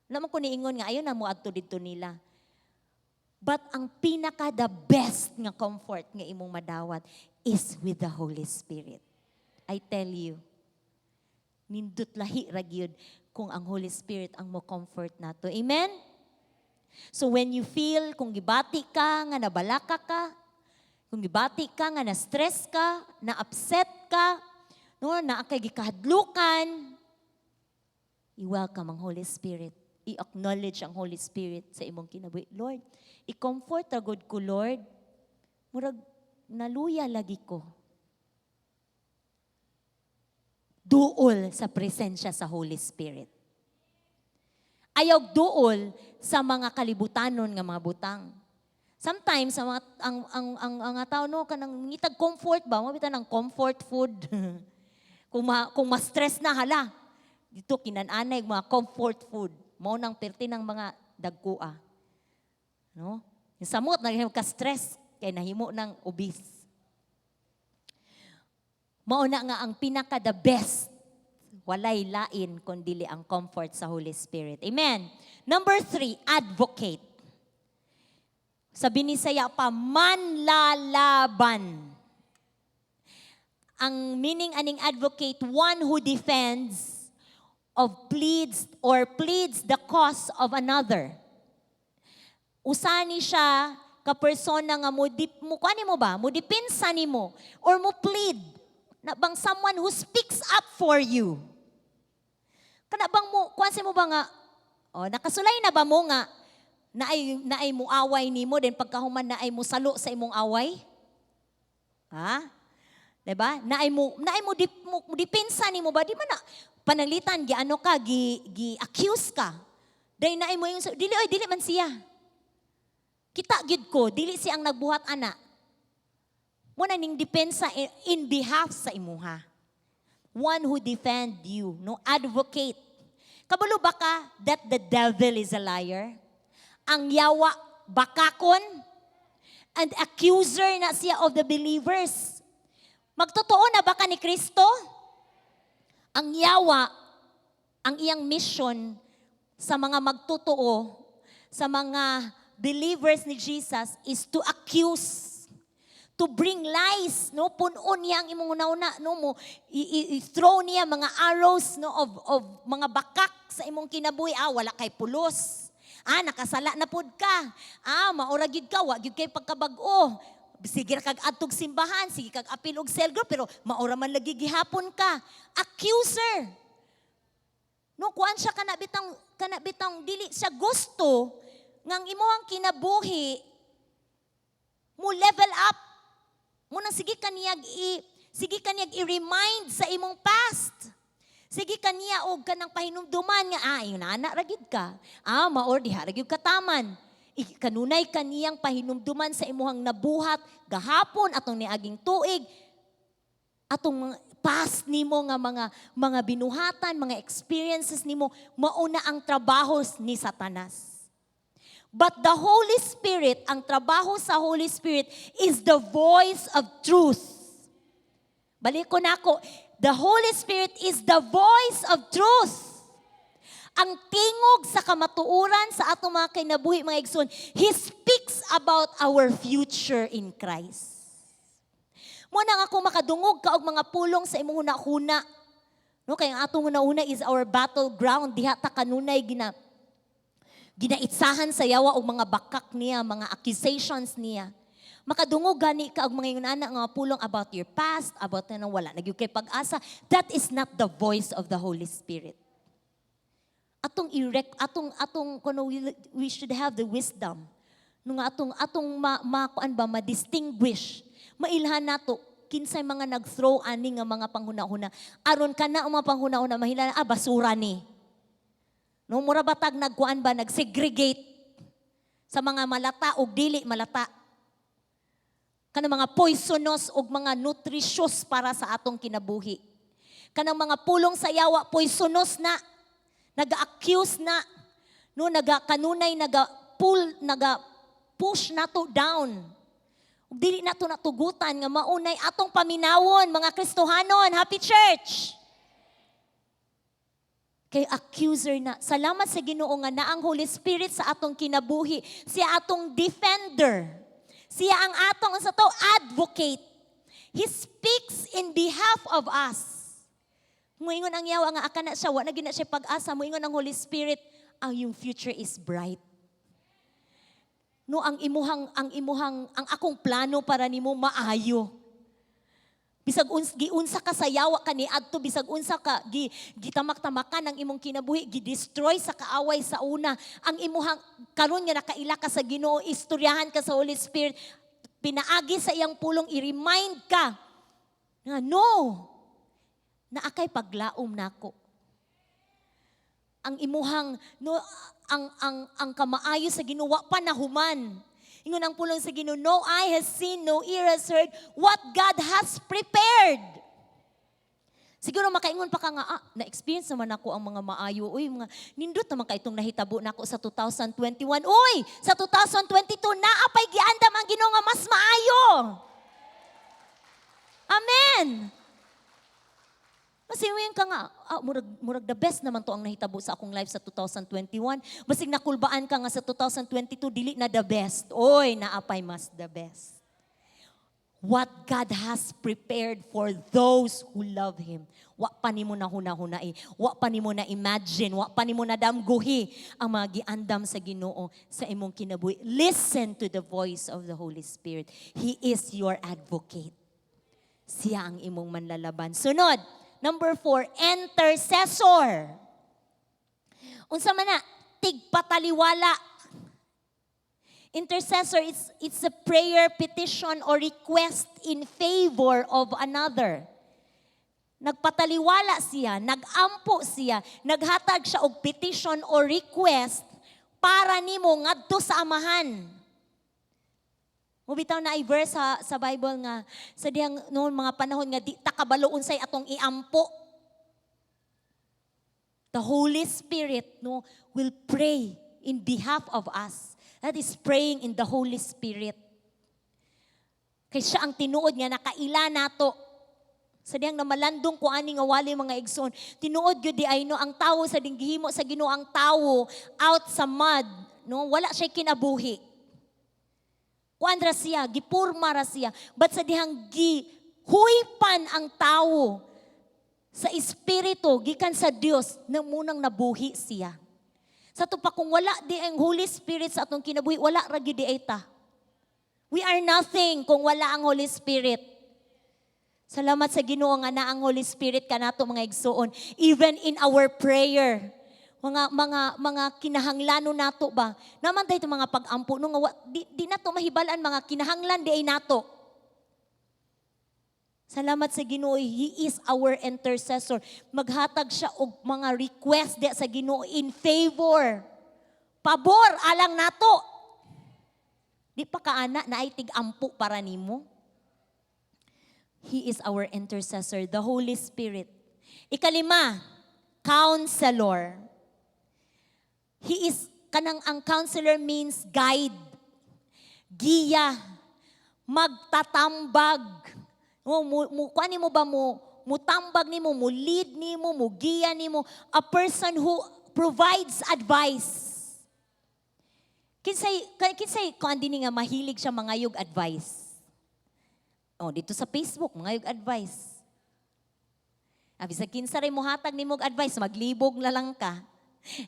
Wala man ko niingon nga ayo na mo adto didto nila. But ang pinaka the best nga comfort nga imong madawat is with the Holy Spirit. I tell you, nindot lahi ra gyud kung ang Holy Spirit ang mo comfort nato. Amen? So when you feel, kung gibati ka nga nabalaka ka, kung gibati ka nga na-stress ka, na-upset ka, no, naa kay gikahadlukan, i-welcome ang Holy Spirit. I-acknowledge ang Holy Spirit sa imong kinabuhi. "Lord, i-comfort ra gud ko, Lord. Murag naluya lagi ko." Duol sa presensya sa Holy Spirit. Ayaw duol sa mga kalibutanon nga mga butang. Sometimes ang mga ang mga tao, no, kanang ngitag comfort ba, mo bitaw ng comfort food. Kung ma-stress na, hala. Dito kinan-anay mga comfort food. Mao nang perti ng mga dagkua. No? Yung samot nagahimo ka stress kay nahimo ng obese. Mao na nga ang pinaka the best, walay lain kundili ang comfort sa Holy Spirit. Amen. Number 3, advocate. Sa Binisaya pa, manlalaban. Ang meaning aning advocate, one who defends of pleads or pleads the cause of another. Usa ni siya ka persona nga mo dip, mo kuan mo ba? Mo depensa nimo or mo plead na bang someone who speaks up for you. Kana bang mo kuan sa mo ba nga, oh, nakasulay na ba mo nga naay muaway nimo, then pagkahuman naay mo salo sa imong away? Ha? 'Di ba? Naay mo depensa nimo ba? Di man na pananglitan gi ano ka, gi gi accuse ka. Dai naay mo yung dili, oy, dili man siya. Kita gid ko dili siya ang nagbuhat ana. Mo na ning depensa in behalf sa imuha. One who defend you, no, advocate. Kabalo ba ka that the devil is a liar? Ang yawa bakakon and accuser na siya of the believers. Magtotoo na ba ka ni Kristo? Ang yawa, ang iyang mission sa mga magtotoo, sa mga believers ni Jesus is to accuse, to bring lies, no? Punon niya ang imong una, no? Mo i-throw niya mga arrows, no, of mga bakak sa imong kinabuhi. Ah, wala kay pulos. Ah, nakasala na pud ka. Ah, maura gyud ka, wa gyud kay pagkabag-o. Sige ra kag adtog simbahan, sige kag apil og cell group, pero maura man lagi gihapon ka. Accuser. No, kuan siya, kana bitang dili siya gusto ngang imong kinabuhi mo level up. Mo nang sige kaniyag i-remind sa imong past. Sige kaniya og kanang pahinumduman nga, ah, ingon ana ra gyud ka. Ah, maor diha ra gyud ka taman. Kanunay kaniyang pahinumduman sa imuhang nabuhat gahapon, atong niaging tuig, atong mga past nimo nga mga binuhatan, mga experiences nimo, mauna ang trabaho ni Satanas. But the Holy Spirit, ang trabaho sa Holy Spirit is the voice of truth. Balik ko na ako. The Holy Spirit is the voice of truth. Ang tingog sa kamatuoran sa atong mga kinabuhi, mga igsoon, He speaks about our future in Christ. Mo na nga kung makadungog ka og mga pulong sa imong huna-huna, no, kay ang atong huna-huna is our battleground, diha ta kanunay ginaitsahan sa yawa og mga bakak niya, mga accusations niya. Makadungog gani ka og mga ingon ana nga pulong about your past, about na wala na gyud kay pag-asa. That is not the voice of the Holy Spirit. Atong i-rec atong atong kuno, we should have the wisdom nung atong ma, kuan ba, ma-distinguish, mailhan nato kinsay mga nag-throw ani nga mga panghuna-huna, aron kana ang mga panghuna-huna mahila, ah, basura ni, no? Mura batag nagkuan ba, nag-segregate sa mga malata ug dili malata, kanang mga poisonous ug mga nutritious para sa atong kinabuhi. Kanang mga pulong sa yawa, poisonous na, naga-accuse na, no, naga kanunay naga pull, naga push nato down. Ug dili nato natugutan nga maunay atong paminawon, mga Kristohanon. Happy Church. Kay accuser na. Salamat sa Ginoo nga naang Holy Spirit sa atong kinabuhi. Siya atong defender. Siya ang atong sa to advocate. He speaks in behalf of us. Muingon ang yawa nga aka na siya, wa na gyud na siya pag-asa. Muingon ang Holy Spirit, ang yung future is bright. No, ang imuhang ang akong plano para nimo maayo. Bisag giunsa ka sa yawa kaniadto, bisag unsa ka gi gitamak-tamakan ang imong kinabuhi, gi-destroy sa kaaway sa una, ang imuhang karon nga nakaila ka sa Ginoo, istoryahan ka sa Holy Spirit, pinaagi sa iyang pulong i-remind ka nga no, naa kay paglaom nako. Ang imuhang, no, ang kamaayo sa Ginoo wa pa nahuman. Ingon ang pulong sa Ginoo, "No eye has seen, no ear has heard what God has prepared." Siguro makaingon pa ka nga, "Ah, na-experience naman ako ang mga maayo. Uy, mga nindot naman kay itong nahitabo nako sa 2021. Uy, sa 2022, naa pay giandam ang Ginoo nga mas maayo." Amen! Kasi ka nga, "Ah, murag the best naman to ang nahitabo sa akong life sa 2021." Basig nakulbaan ka nga sa 2022, dili na the best. Oy, naa pay mas the best. What God has prepared for those who love Him. Wa pa nimo na huna-hunai, wa pa nimo na imagine, wa pa nimo na damguhi ang mga giandam sa Ginoo sa imong kinabuhi. Listen to the voice of the Holy Spirit. He is your advocate. Siya ang imong manlalaban. Sunod, number 4, intercessor. Unsa man na? Tigpataliwala. Intercessor, it's a prayer, petition, or request in favor of another. Nagpataliwala siya, nagampo siya, naghatag siya og petition or request para nimo ngadto sa Amahan. Mubitaw naay verse sa Bible nga sa dihang noon mga panahon nga di ta kabalo unsay atong iampo. The Holy Spirit, no, will pray in behalf of us. That is praying in the Holy Spirit. Kay siya ang tinuod nga nakaila nato. Sa dihang namalandong ko ani nga wali, mga igsoon, tinuod gyud di ay, no, ang tawo sa ding gihimo sa Ginoo ang tawo out sa mud, no, wala siya kinabuhi. Kuan ra siya, gipurma ra siya. But sa dihang gihuypan ang tawo sa espiritu gikan sa Dios, na munang nabuhi siya. Sa to pa kung wala di ang Holy Spirit sa atong kinabuhi, wala ra gyud di ay ta. We are nothing kung wala ang Holy Spirit. Salamat sa Ginoo nga naa ang Holy Spirit kanato, mga igsuon, even in our prayer. Mga kinahanglanon nato ba? Naman tayo mga pag-ampo no nga di nato mahibal-an mga kinahanglan di ay nato. Salamat sa Ginoo, He is our intercessor. Maghatag siya og mga request di sa Ginoo in favor. Pabor alang nato. Di pa kaana naay tig-ampo para nimo. He is our intercessor, the Holy Spirit. Ikalima, counselor. He is, kanang ang counselor means guide, giya, magtatambag. O, kuan nimo ba mo, mutambag nimo, mo lead nimo, mo giya nimo, a person who provides advice. Kinsay kuan dinhi nga mahilig siya mangayog advice? Oh, dito sa Facebook, mangayog advice. Abi sa kinsa ray mohatag nimo og advice, maglibog na lang ka.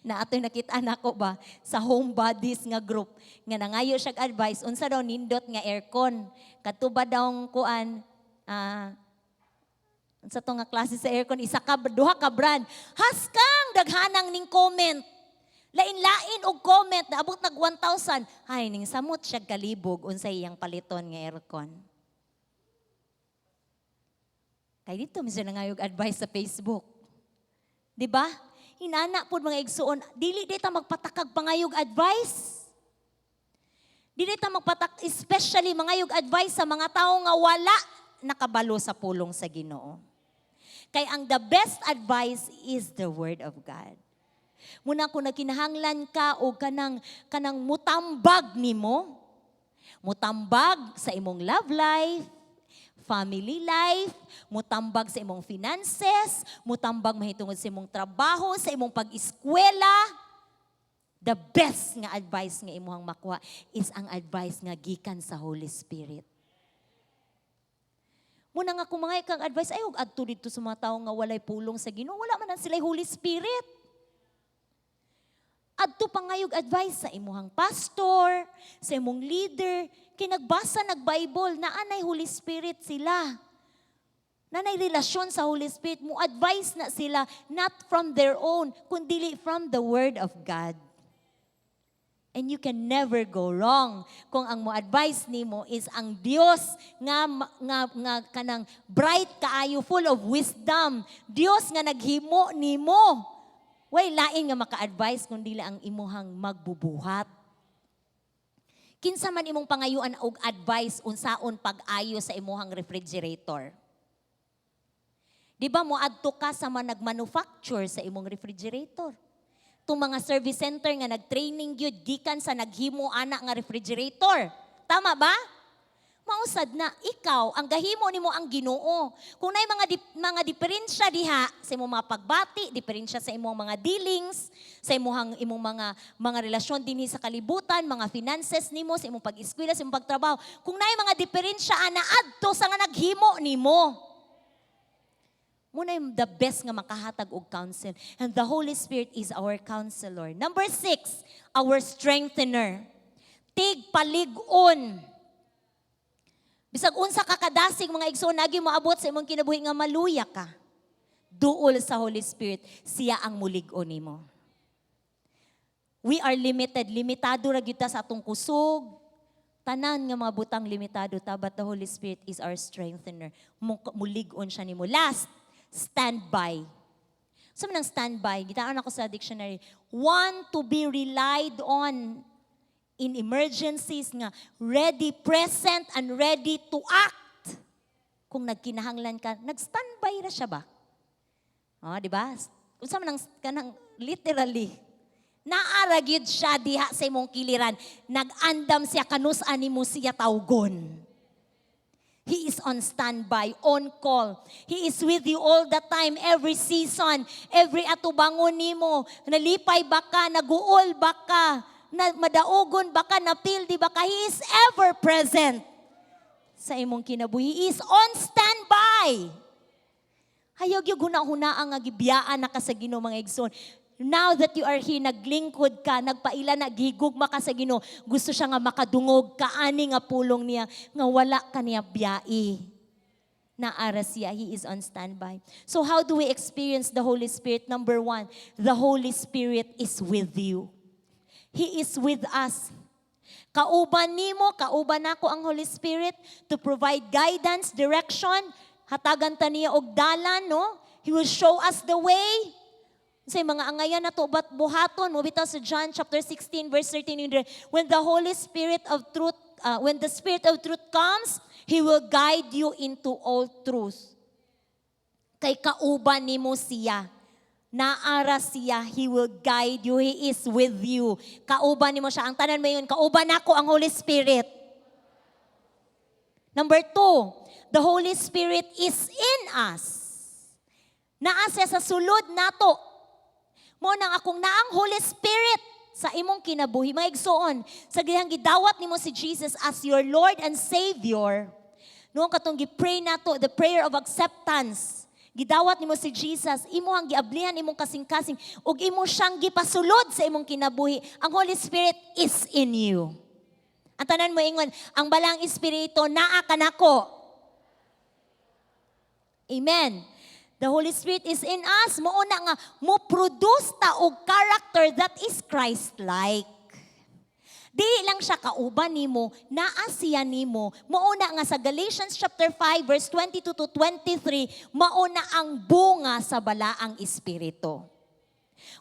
Na atoy nakita nako ba sa Home Buddies nga group nga nangayo siya og advice unsa daw nindot nga aircon. Kadto ba daw kuan, unsa to nga klase sa aircon, isa ka, duha ka brand. Haskang daghanang ning comment. Lain-lain og comment, naabot nag 1,000. Hay, ning samot siya kalibog unsay iyang paliton nga aircon. Kay dito minsan nangayog advice sa Facebook. Di ba? Inana pod, mga igsuon, dili di ta magpatakag pangayog advice. Dili ta magpatak, especially mangayog advice sa mga tao nga wala nakabalo sa pulong sa Ginoo. Kay ang the best advice is the word of God. Muna kung nagkinahanglan ka o kanang mutambag nimo, mutambag sa imong love life, family life, mutambag sa imong finances, mutambag mahitungod sa imong trabaho, sa imong pag-eskwela, the best nga advice nga imuhang makuha is ang advice nga gikan sa Holy Spirit. Muna nga kung mga kang advice, ay ug adto dito sa mga tawo nga walay pulong sa Ginoo, wala man ang sila'y Holy Spirit. Adto pangayog advice sa imuhang pastor, sa imong leader, kay nagbasa nag Bible, naa nay Holy Spirit sila. Naa nay relasyon sa Holy Spirit, mo advice na sila not from their own, kundi from the Word of God. And you can never go wrong kung ang mo advice nimo is ang Dios nga kanang bright kaayo, full of wisdom. Dios nga naghimo nimo. Way lain nga maka-advise kundi ang imuhang magbubuhat. Kinsa man imong pangayuan og advice unsaon pag-ayo sa imuhang refrigerator? Di ba moadto ka sa mga nagmanufacture sa imong refrigerator? Itong mga service center nga nag-training gyud gikan sa naghimo ana nga refrigerator. Tama ba? Mao sad na ikaw ang gahimo nimo ang Ginoo. Kung naay mga diferensya diha sa imong mga pagbati, diferensya sa imong mga dealings, sa imong mga relasyon dinhi sa kalibutan, mga finances nimo, sa imong pag-eskwela, sa imong pagtrabaho. Kung naay mga diferensya ana, adto sa nga naghimo nimo. Mao na yung the best nga makahatag og counsel. And the Holy Spirit is our counselor. Number six, our strengthener. Tig palig-on. Bisag unsa ka kadasig, mga igsoon, nagi moabot sa imong kinabuhi nga maluya ka. Duol sa Holy Spirit, siya ang mulig-on nimo. We are limited, limitado ra gyud ta sa atong kusog. Tanan nga mga butang limitado ta, but the Holy Spirit is our strengthener. Mulig-on siya nimo. Last, stand by. Unsa man ang standby? Gitaan ako sa dictionary. One to be relied on in emergencies, nga ready, present, and ready to act. Kung nagkinahanglan ka, nag-standby ra siya ba? Oh, di ba? Unsa man ang kanang literally naa ra gyud siya diha sa imong kiliran. Nag-andam siya kanus-a nimo siya tawgon. He is on standby, on call. He is with you all the time, every season, every atubangon nimo. Nalipay ba ka, naguol ba ka, na madaugon ba ka, napildi ba ka? He is ever present sa imong kinabuhi. He is on standby. Ayaw gyud huna-hunaa nga gibiyaan na ka sa Ginoo, mga igsoon. Now that you are here, naglingkod ka, nagpaila na, gigugma ka sa Ginoo, gusto siya nga makadungog ka ani nga pulong niya, nga wala ka niya biyai. Naa ra siya, He is on standby. So how do we experience the Holy Spirit? Number one, the Holy Spirit is with you. He is with us. Kauban nimo, kauban nako ang Holy Spirit to provide guidance, direction, hatagan ta niya og dalan, no? He will show us the way. Sa mga angayan nato bat buhaton mo bitaw sa John chapter 16 verse 13, when the Holy Spirit of truth when the Spirit of truth comes, He will guide you into all truth. Kay kauban nimo siya. Naa ra siya, He will guide you. He is with you. Kauban nimo siya. Ang tanan mo yun, kauban nako ang Holy Spirit. Number two, the Holy Spirit is in us. Naa siya sa sulod nato. Mao nang akong naang Holy Spirit sa imong kinabuhi, mga igsoon, sa gihang gidawat nimo si Jesus as your Lord and Savior, noong katong gi-pray nato, the prayer of acceptance, gidawat nimo si Jesus, imo ang giablihan imong kasing-kasing, ug imo siyang gipasulod sa imong kinabuhi, ang Holy Spirit is in you. Ang tanan mo ingon, "Ang Balaang Espiritu naa kanako." Amen. The Holy Spirit is in us. Mao na nga mo produce ta og character that is Christ-like. Dili lang siya kauban nimo, naa siya nimo. Mao na nga sa Galatians chapter 5 verse 22 to 23, mao na ang bunga sa Balaang Espiritu.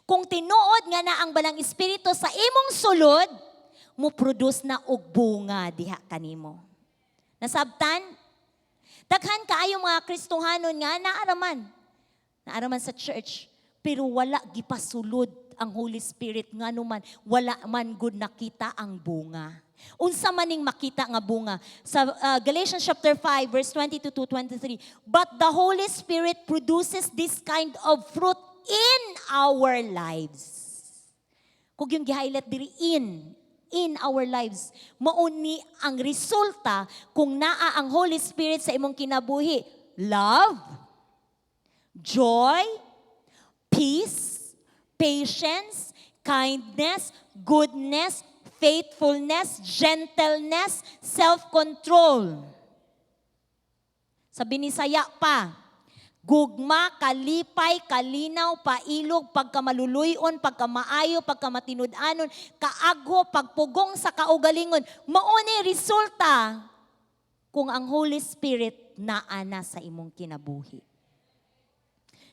Kung tinuod nga na ang Balaang Espiritu sa imong sulod, mo produce na og bunga diha kanimo. Nasabtan? Daghan kaayo mga Kristohanon nga naa raman. Naa raman sa church, pero wala gipasulod ang Holy Spirit, ngano man wala man gud nakita ang bunga. Unsa man ning makita nga bunga? Sa Galatians chapter 5 verse 22 to 23, but the Holy Spirit produces this kind of fruit in our lives. Kung yung gi-highlight diri, in our lives. Mao ni ang resulta kung naa ang Holy Spirit sa imong kinabuhi. Love, joy, peace, patience, kindness, goodness, faithfulness, gentleness, self-control. Sa Binisaya pa, gugma, kalipay, kalinaw, pailog, pagkamaluluyon, pagkamaayo, pagkamatinud-anon, kaagho, pagpugong sa kaugalingon. Mao ni resulta kung ang Holy Spirit naa na sa imong kinabuhi.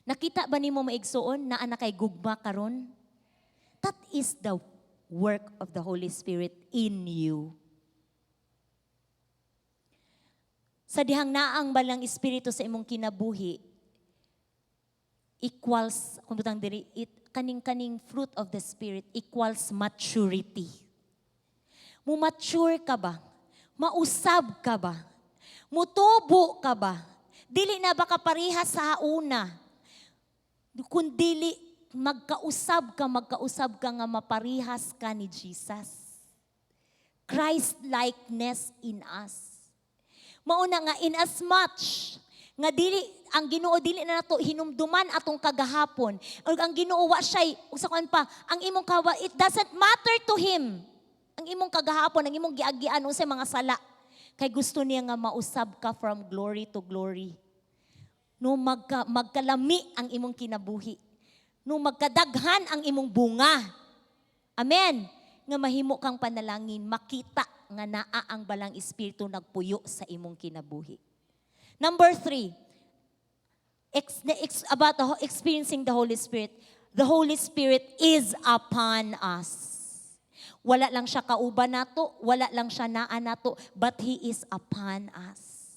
Nakita ba nimo, maigsuon, naa na kay gugma karon? That is the work of the Holy Spirit in you. Sa dihang naa ang Balaang Espiritu sa imong kinabuhi, equals, kung butang diri, it, kaning fruit of the Spirit equals maturity. Mu-mature ka ba? Mausab ka ba? Mutubo ka ba? Dili na ba ka pareha sa una? Kung dili, magkausab ka nga maparihas ka ni Jesus. Christ-likeness in us. Mauna nga in as much nga dili ang Ginoo, dili na nato hinumduman atong kagahapon. Ug ang Ginoo wa siya'y ug sa kuan pa ang imong kawa, it doesn't matter to him. Ang imong kagahapon, ang imong giagian, unsay mga sala. Kay gusto niya nga mausab ka from glory to glory. No magkalami ang imong kinabuhi. No magkadaghan ang imong bunga. Amen. Nga mahimo kang panalangin, makita nga naa ang Balaang Espiritu nagpuyo sa imong kinabuhi. Number three, about experiencing the Holy Spirit. The Holy Spirit is upon us. Wala lang siya kauban nato, wala lang siya naa nato, but He is upon us.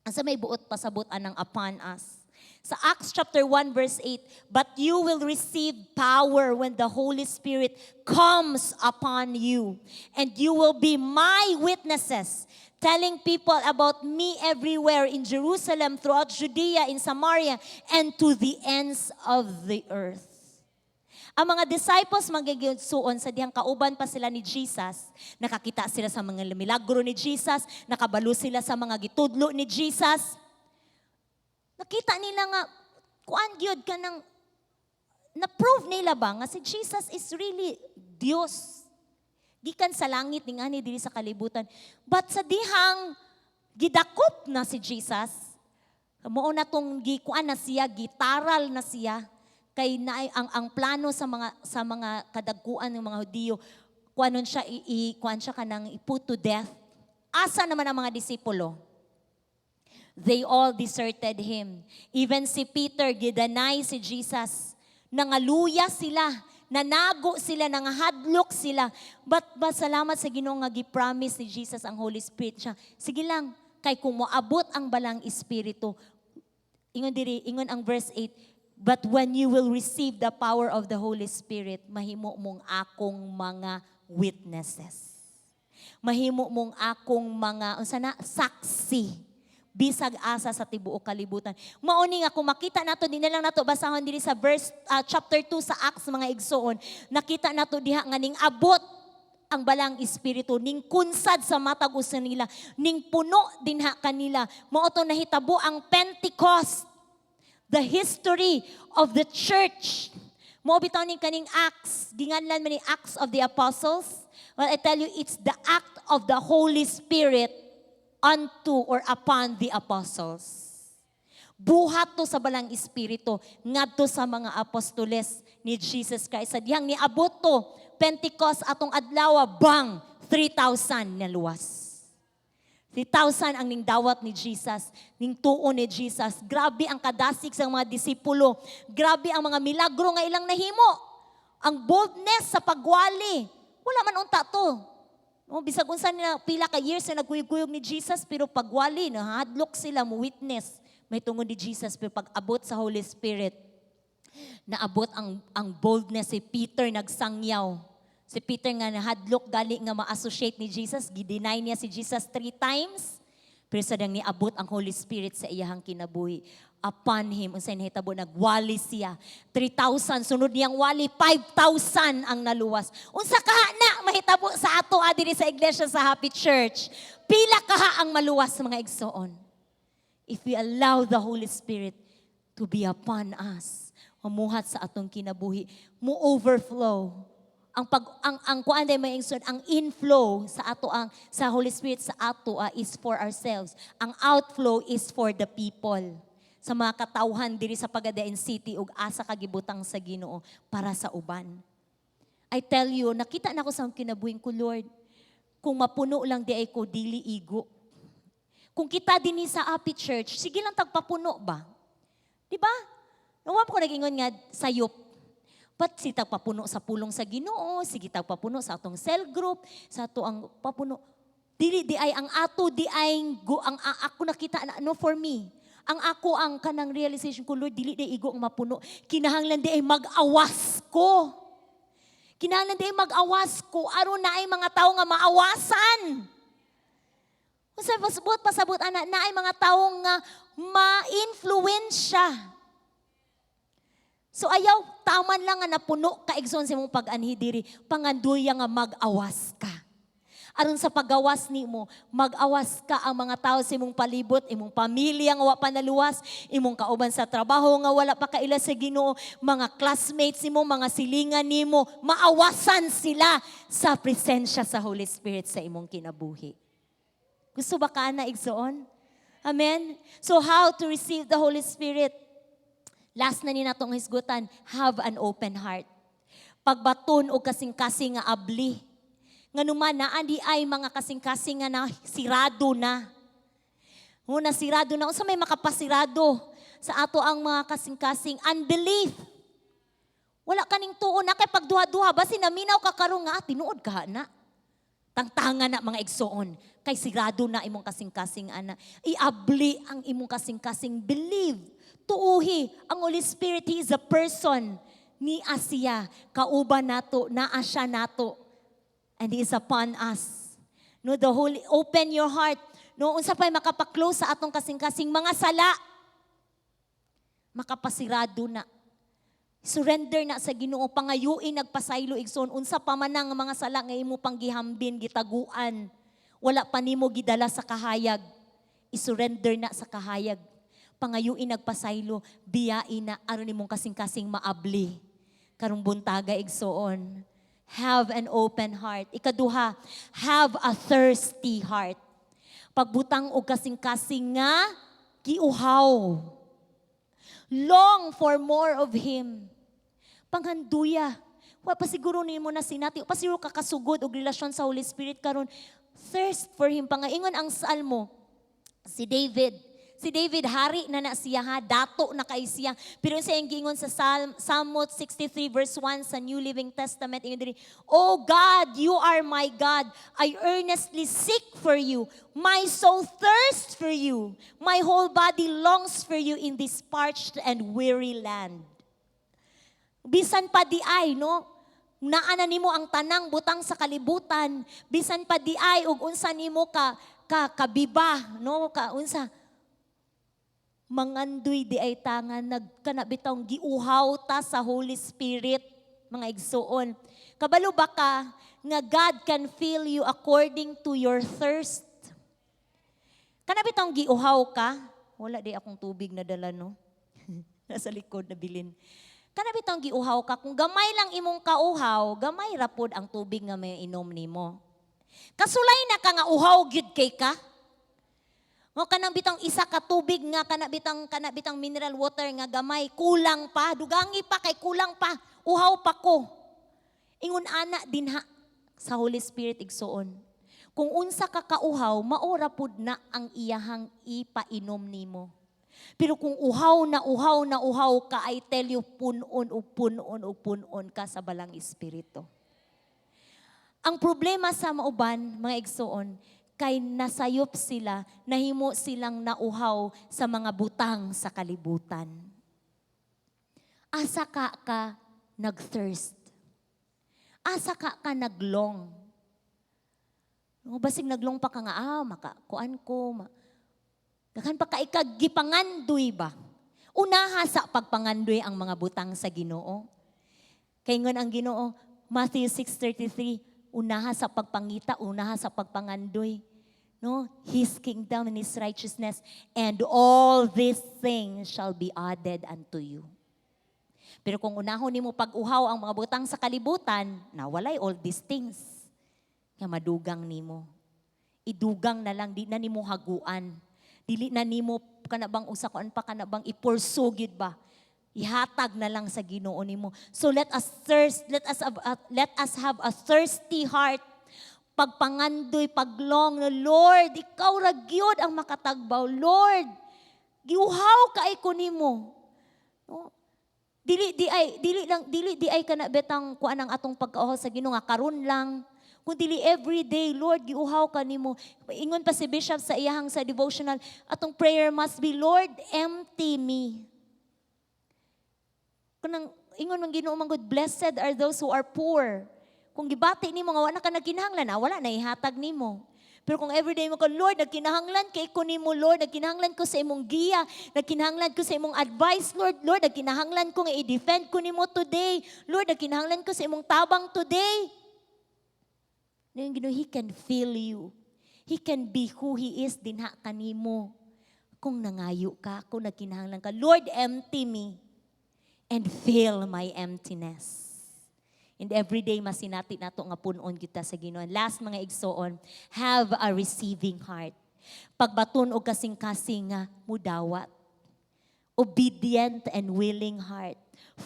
Asa may buot pasabot anang upon us? Sa Acts chapter 1 verse 8, "But you will receive power when the Holy Spirit comes upon you, and you will be my witnesses, telling people about me everywhere in Jerusalem, throughout Judea, in Samaria, and to the ends of the earth." Ang mga disciples, mga igsuon, sa dihang kauban pa sila ni Jesus, nakakita sila sa mga milagro ni Jesus, nakabalo sila sa mga gitudlo ni Jesus. Nakita nila nga, kuan gyud ka ng, na-prove nila ba nga si Jesus is really Dios. Gikan sa langit ning ani diri sa kalibutan. But sa dihang gidakop na si Jesus, mao na tong gikuan na siya, gitaral na siya kay na ang plano sa mga kadagkuan ng mga Hudiyo, kuanon siya i kuan siya kanang i-put to death. Asa naman ang mga disipulo? They all deserted him. Even si Peter, gi-deny si Jesus. Nangaluya sila, nanago sila, nangahadlok sila. But ba, salamat sa Ginoo nga gi-promise ni Jesus ang Holy Spirit siya. Sige lang, kay kung moabot ang Balaang Espiritu, ingon diri, ingon ang verse 8, "But when you will receive the power of the Holy Spirit, mahimo mong akong mga witnesses." Mahimo mong akong mga unsa na, saksi bisag asa sa tibuok kalibutan. Mao ni nga kung makita nato, di na lang nato basahon diri sa verse chapter 2 sa Acts, mga igsoon, nakita nato diha nga ning abot ang Balaang Espiritu, ning kunsad sa matag usa nila, ning puno dinha kanila. Mao to nahitabo ang Pentecost, the history of the church. Mao bitaw ning kaning Acts, ginganlan man ni Acts of the Apostles. Well, I tell you, it's the act of the Holy Spirit unto or upon the apostles. Buhat to sa Balaang Espiritu ngadto sa mga apostoles ni Jesus Christ. Sa dihang niabot to, Pentecost atong adlaw, bang 3,000 na luwas. 3,000 ang ningdawat ni Jesus, ning tuo ni Jesus. Grabe ang kadasig sa mga disipulo. Grabe ang mga milagro nga ilang nahimo. Ang boldness sa pagwali. Wala man unta to. No, bisag unsa nila pila ka years na nagkuyog-kuyog ni Jesus, pero pagwali nahadlok sila mo witness may tungod ni Jesus, pero pag abot sa Holy Spirit, naabot ang boldness. Si Peter nagsangyaw. Si Peter nga nahadlok gali nga ma-associate ni Jesus, gi-deny niya si Jesus three times. Pero sa dang niabot ang Holy Spirit sa iyahang kinabuhi, upon him, unsay nahitabo, nagwali siya. 3,000, sunod niyang wali, 5,000 ang naluwas. Unsa kaha na mahitabo sa ato diri sa iglesia sa Happy Church? Pila kaha ang maluwas, mga igsoon? If we allow the Holy Spirit to be upon us, mamuhat sa atong kinabuhi, mo overflow ang pag ang kuan day, mga igsoon, ang inflow sa ato, ang sa Holy Spirit sa ato is for ourselves. Ang outflow is for the people. Sa mga katawhan diri sa Pagadian City ug asa kagibutang sa Ginoo para sa uban. I tell you, nakita na ko sa kinabuhing ko, Lord, kung mapuno lang di ay ko, dili igo. Kung kita dinhi sa Happy Church, sige lang tagpapuno ba? Di ba? Nawa ko nag-ingon nga sayop. But si tagpapuno sa pulong sa Ginoo, sige tagpapuno sa atong cell group, sa ato ang papuno. Dili di ay ang ato di ay gu, ang ako nakita na no, for me. Ang ako ang kanang realization ko, "Lord, dili di igo ang mapuno. Kinahanglan di ay mag-awas ko. Kinahanglan di ay mag-awas ko aron naay mga tawo nga maawasan." Unsa pasabot pasabot ana, naay mga tawo nga ma-influensya. So ayaw taman lang nga napuno ka, igsoon, sa imong pag-anhi diri, panganduya nga mag-awas ka. Aron sa pagawas nimo, mag-awas ka ang mga tao sa imong palibot, imong pamilya nga wa pa naluwas, imong kauban sa trabaho nga wala pa kaila sa Ginoo, mga classmates nimo, mga silingan nimo, maawasan sila sa presensya sa Holy Spirit sa imong kinabuhi. Gusto ba ka na, igsoon? Amen? So how to receive the Holy Spirit? Last na ni natong hisgutan, have an open heart. Pagbaton og kasing-kasing nga abli. Nganuman naa di ay mga kasing-kasing nga na sirado na. Una sirado na, unsa may makapasirado sa ato ang mga kasing-kasing? Unbelief. Wala kaning tuo na kay pagduha-duha basin naminaw ka karon nga, "Ah, tinuod ka na." Tangtanga na, mga igsoon, kay sirado na imong kasing-kasing ana. Iabli ang imong kasing-kasing, believe. Tuuhi ang Holy Spirit, He is a person. Ni siya kauban nato, naa siya nato. And He is upon us. No, the Holy, open your heart. No, unsa pa'y makapa-close sa atong kasing-kasing? Mga sala. Makapasirado na. Surrender na sa Ginoo, pangayuin nagpasaylo, igsoon, unsa pa man ang mga sala nga imo pang gihambin, gitaguan. Wala pa nimo gidala sa kahayag. I-surrender na sa kahayag. Pangayuin nagpasaylo, biyain na aron imong kasing-kasing maabli. Karong buntaga, igsoon, have an open heart. Ikaduha, have a thirsty heart. Pagbutang og kasing-kasing nga giuhaw. Long for more of Him. Panghanduya. Wa pa siguro nimo na sinati, wa pa siguro kakasugod og relasyon sa Holy Spirit karon. Thirst for Him. Pangaingon ang Salmo, si David, hari na na siya ha, dato na kay siya. Pero sa iyang giingon sa Psalm 63 verse 1 sa New Living Testament, ingon diri, "Oh God, you are my God. I earnestly seek for you. My soul thirsts for you. My whole body longs for you in this parched and weary land." Bisan pa di ay, no? Naa na nimo ang tanang butang sa kalibutan, bisan pa di ay ug unsa nimo ka kabiba, no? Ka unsa mangandoy di ay ta nga nagkana bitawng giuhaw ta sa Holy Spirit, mga igsuon. Kabalo ba ka nga God can fill you according to your thirst? Kana bitawng giuhaw ka, wala di akong tubig na dala, no. Nasa likod na bilin. Kana bitawng giuhaw ka, kung gamay lang imong kauhaw, gamay ra pod ang tubig nga may inom nimo. Kasulay na ka nga uhaw gyud kay ka. Ngo kanang bitang isa ka tubig nga kana bitang mineral water nga gamay, kulang pa, dugangi pa kay kulang pa, uhaw pa ko. Ingon ana dinha sa Holy Spirit, igsuon. Kung unsa ka kauhaw, maora pud na ang iyahang ipainom nimo. Pero kung uhaw na uhaw na uhaw ka, I tell you, punon o punon o punon ka sa Balang Espiritu. Ang problema sa mauban, mga igsuon, kay nasayop sila, nahimo silang nauhaw sa mga butang sa kalibutan. Asa ka ka nag-thirst? Asa ka ka naglong? No, basig naglong pa ka nga, ah, maka, kuan ko, ma, daghan pa ka ikagipangandoy ba? Unaha sa pagpangandoy ang mga butang sa Ginoo. Kay ingon ang Ginoo, Matthew 6:33, unaha sa pagpangita, unaha sa pagpangandoy. No? His kingdom and His righteousness, and all these things shall be added unto you. Pero kung unahon nimo pag-uhaw ang mga butang sa kalibutan, nawalay all these things. Nga madugang nimo. Idugang na lang, di na nimo haguan. Dili na nimo kana bang usa kuan pa, kana bang i-pursue gyud ba? Ihatag na lang sa Ginoo nimo. So let us thirst, let us have a thirsty heart. Pagpangandoy, paglong na, "Lord, ikaw ra gyud ang makatagbaw. Lord, giuhaw kay ko nimo." No? Dili di ay dili lang dili di ay kana betang kuan ang atong pagkauhaw sa Ginoo nga karon lang. Kung dili every day, "Lord, giuhaw ka nimo." Ingon pa si Bishop sa iyahang sa devotional, atong prayer must be, "Lord, empty me." Kanang ingon man Ginoo man gud, "Blessed are those who are poor." Kung gibati nimo nga wala ka nagkinahanglan, wala na ihatag nimo. Pero kung everyday mo ka, "Lord, nagkinahanglan kay ko nimo, Lord, nagkinahanglan ko sa imong giya, nagkinahanglan ko sa imong advice, Lord, Lord, nagkinahanglan ko nga i-defend ko nimo today. Lord, nagkinahanglan ko sa imong tabang today." Ngayon, Ginoo, He can feel you. He can be who He is dinha kanimo. Kung nangayo ka, kung nagkinahanglan ka, "Lord, empty me and fill my emptiness." And every day, masinati nato nga punon kita sa Ginoo. And last, mga igsoon, have a receiving heart. Pagbaton og kasing-kasing nga mudawat. Obedient and willing heart.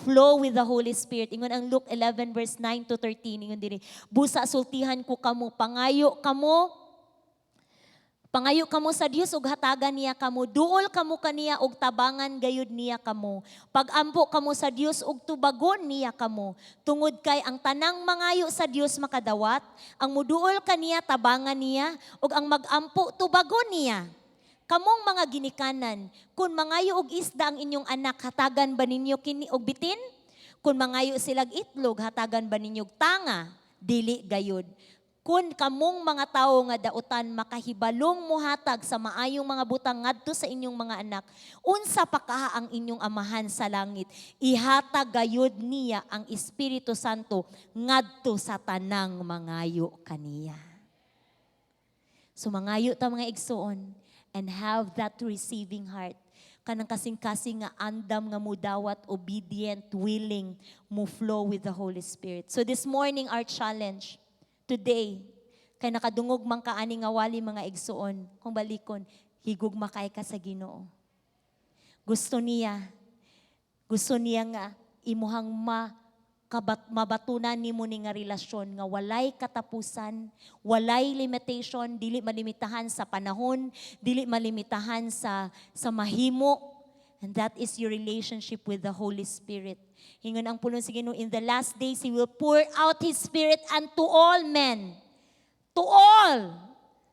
Flow with the Holy Spirit. Ingon ang Luke 11 verse 9 to 13. Ingon diri, "Busa sultihan ko kamo, pangayo kamo sa Dios ug hatagan niya kamo. Duol kamo kaniya ug tabangan gayud niya kamo. Pagampo kamo sa Dios ug tubagon niya kamo. Tungod kay ang tanang mangayo sa Dios makadawat, ang muduol kaniya tabangan niya, ug ang magampo tubagon niya. Kamong mga ginikanan, kung mangayo og isda ang inyong anak, hatagan ba ninyo kini og bitin? Kung mangayo silag itlog, hatagan ba ninyo og tanga? Dili gayud. Kung kamong mga tawo nga dautan makahibalong muhatag sa maayong mga butang ngadto sa inyong mga anak, unsa pa kaha ang inyong Amahan sa langit? Ihatag gayud niya ang Espiritu Santo ngadto sa tanang mangayo kaniya." So mangayo ta, mga igsoon, and have that receiving heart. Kanang kasing-kasing nga andam nga mudawat, obedient, willing, mo flow with the Holy Spirit. So this morning, our challenge, today, kay nakadungog man ka ani nga wali, mga igsoon, kung balikon, higugma kay ka sa Ginoo. Gusto niya nga imuhang mabatunan nimo ni nga relasyon nga walay katapusan, walay limitation, dili malimitahan sa panahon, dili malimitahan sa mahimo. And that is your relationship with the Holy Spirit. Ingon ang pulong sa Ginoo, in the last days, He will pour out His Spirit unto all men. To all.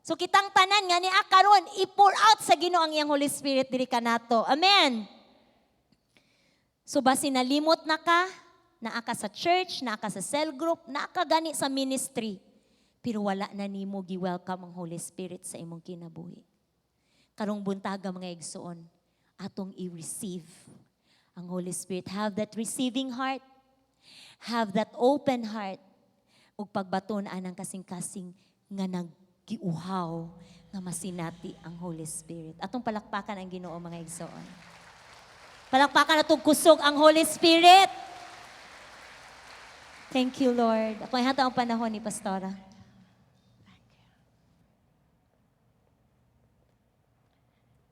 So kitang tanan nga ni karon, i-pour out sa Ginoo ang iyang Holy Spirit diri kanato. Amen. So basi nalimot na ka, naa ka sa church, naa ka sa cell group, naa ka gani sa ministry, pero wala na nimo gi-welcome ang Holy Spirit sa imong kinabuhi. Karong buntaga, mga igsoon, atong i-receive ang Holy Spirit. Have that receiving heart. Have that open heart. Ug pagbaton anang kasing-kasing nga naggiuhaw nga masinati ang Holy Spirit. Atong palakpakan ang Ginoo, mga igsoon. Palakpakan atong kusog ang Holy Spirit. Thank you, Lord. Ako ay ang panahon ni Pastora.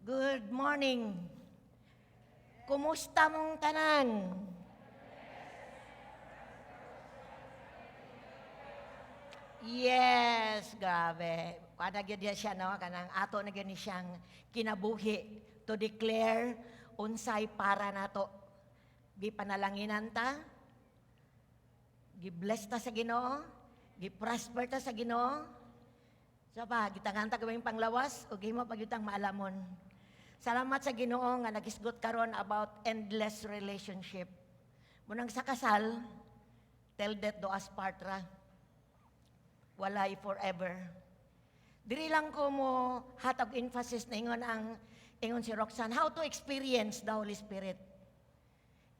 Good morning. Kumusta mong tanan? Yes, grabe. Kada gyud siya, no, kanang ato na gyud ni siyang kinabuhi to declare unsay para nato. Gipanalanginan ta, gi-bless ta sa Ginoo, gi-prosper ta sa Ginoo. So pa, gitangan ta gawing panglawas ug himo pagyutang maalamon. Salamat sa Ginoo nga nagisgot karon about endless relationship. Munang sa kasal, till death do us part ra. Walay forever. Diri lang ko mo hatag emphasis na ingon ang ingon si Roxanne, how to experience the Holy Spirit.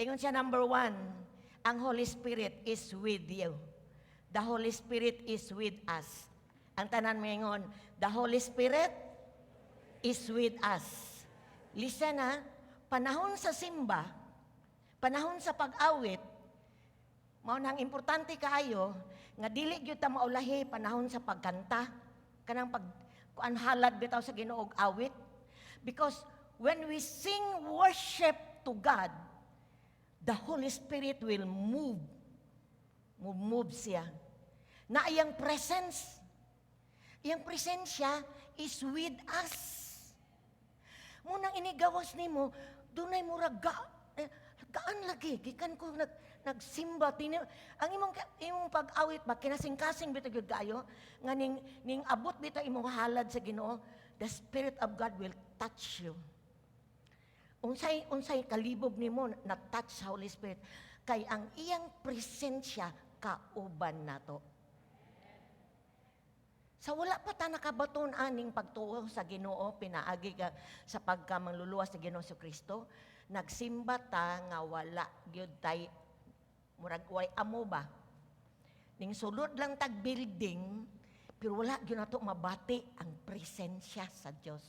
Ingon siya, number one, ang Holy Spirit is with you. The Holy Spirit is with us. Ang tanan mo ingon, "The Holy Spirit is with us." Listen ha, panahon sa simba, panahon sa pag-awit, mao nang importante kaayo nga dili gyud ta maulahi panahon sa pagkanta, kanang pag kuan halad bitaw sa Ginoo og awit, because when we sing worship to God, the Holy Spirit will move. Move, move siya. Na iyang presence, iyang presensya is with us. Munang inigawas nimo, dunay murag gaan lagi gikan ko nag Nagsimba tini ang imong pag-awit ba, kinasing-kasing bitaw gyud kaayo nga ning abot bitaw imong halad sa Ginoo, the Spirit of God will touch you. Unsay kalibog nimo na touch sa Holy Spirit, kay ang iyang presensya kauban nato. Sa wala pa ta nakabaton aning pagtuo sa Ginoo pinaagi ka sa pagka mangluluwas sa Ginoo Kristo, nagsimba ta nga wala gyud tay, murag way amo ba. Ning sulod lang tag building, pero wala gyud nato mabati ang presensya sa Dios.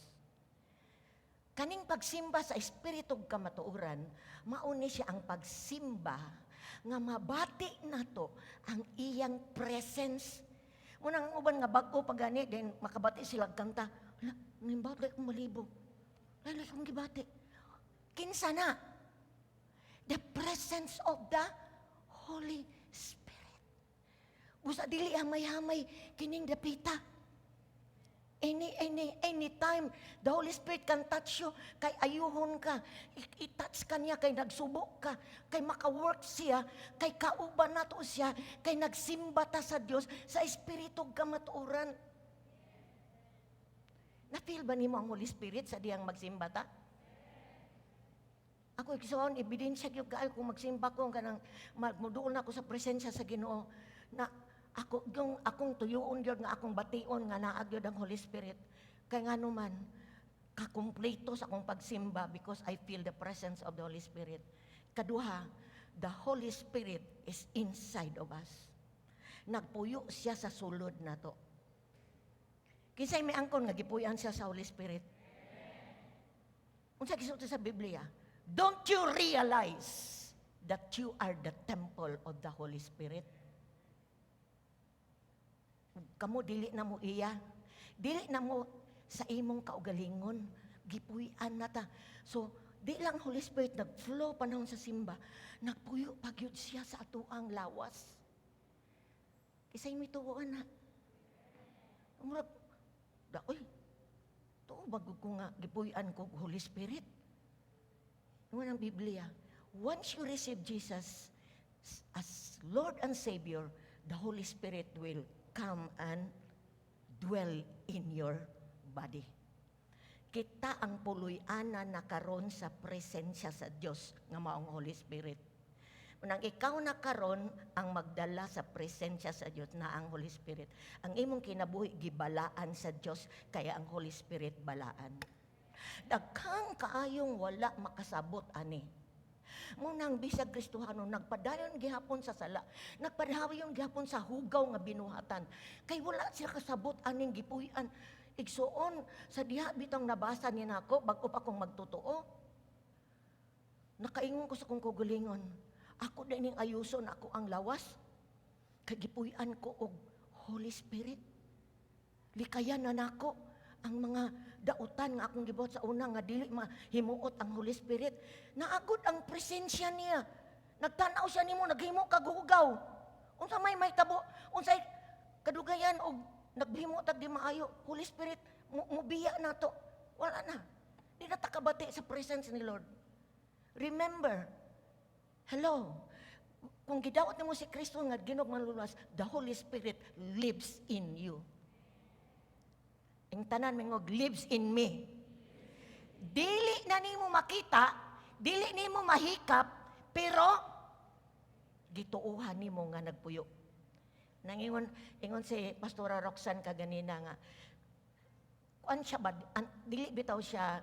Kaning pagsimba sa espiritu ug kamatuoran, mao ni siya ang pagsimba nga mabati nato ang iyang presence. Munang ang uban nga bag-o pa gani, then makabati sila kanta. Hala, nimbawot kay kong malibog. Lalo akong gibati. Kinsa na? The presence of the Holy Spirit. Busa dili hamay-hamay kining dapita. Anytime, the Holy Spirit can touch you, kay ayuhon ka, i-touch ka niya, kay nagsubo ka, kay maka-work siya, kay kauban nato siya, kay nagsimba ta sa Dios sa Espiritu ug kamatuoran. Na-feel ba nimo ang Holy Spirit sa diyang magsimba ta? Ako, igsoon, ebidensya gyud kaayo kung magsimba ko kanang muduol na ako sa presensya sa Ginoo na ako yung akong tuyuon gyud nga akong bation nga naa gyud ang Holy Spirit. Kay ngano man, kakumpleto sa akong pagsimba because I feel the presence of the Holy Spirit. Kaduha, the Holy Spirit is inside of us. Nagpuyo siya sa sulod nato. Kinsay may angkon nga gipuy-an siya sa Holy Spirit? Unsa gisulti sa Biblia? Don't you realize that you are the temple of the Holy Spirit? Kamo dili na mo iya. Dili na mo sa imong kaugalingon. Gipuy-an na ta. So, di lang Holy Spirit nag-flow panahon sa simba, nagpuyo pa gyud siya sa atuang lawas. Kinsay mituo ana? Murag, da, uy, tuo ba gud ko nga gipuy-an ko og Holy Spirit? Ingon ang Biblia, once you receive Jesus as Lord and Savior, the Holy Spirit will come and dwell in your body. Kita ang puloy-anan na karon sa presensya sa Dios nga maong Holy Spirit. Nang ikaw na karon ang magdala sa presensya sa Dios na ang Holy Spirit. Ang imong kinabuhi gibalaan sa Dios, kaya ang Holy Spirit balaan. Daghang kaayong wala makasabot ani. Munang bisag Kristohano, nagpadayon gihapon sa sala, nagpadayon gihapon sa hugaw nga binuhatan. Kay wala sila kasabot aning gipuy-an. Igsuon, sa diha bitong nabasa ni nako bag-o pa kong magtotoo. Nakaingon ko sa kong kaugalingon, ako din ning ayuson ako ang lawas. Kay gipuy-an ko og Holy Spirit. Likayan na nako ang mga dautan nga akong gibuhat sa una nga dili mahimuot ang Holy Spirit. Naagod ang presensya niya. Nagtanaw siya nimo, naghimo kag hugaw. Unsa may mahitabo, unsay kadugayan og naghimo tag di maayo, Holy Spirit mubiya nato. Wala na. Di na ta kabati sa presence ni Lord. Remember, hello, kung gidawat nimo si Kristo nga Ginoo manluluwas, the Holy Spirit lives in you. Ang tanan mingog, "Lives in me." Dili na nimo makita, dili nimo mahikap, pero gituohan nimo nga nagpuyo. Nangingon ingon si Pastora Roxanne kaganina nga kuan siya ba, dili bitaw siya,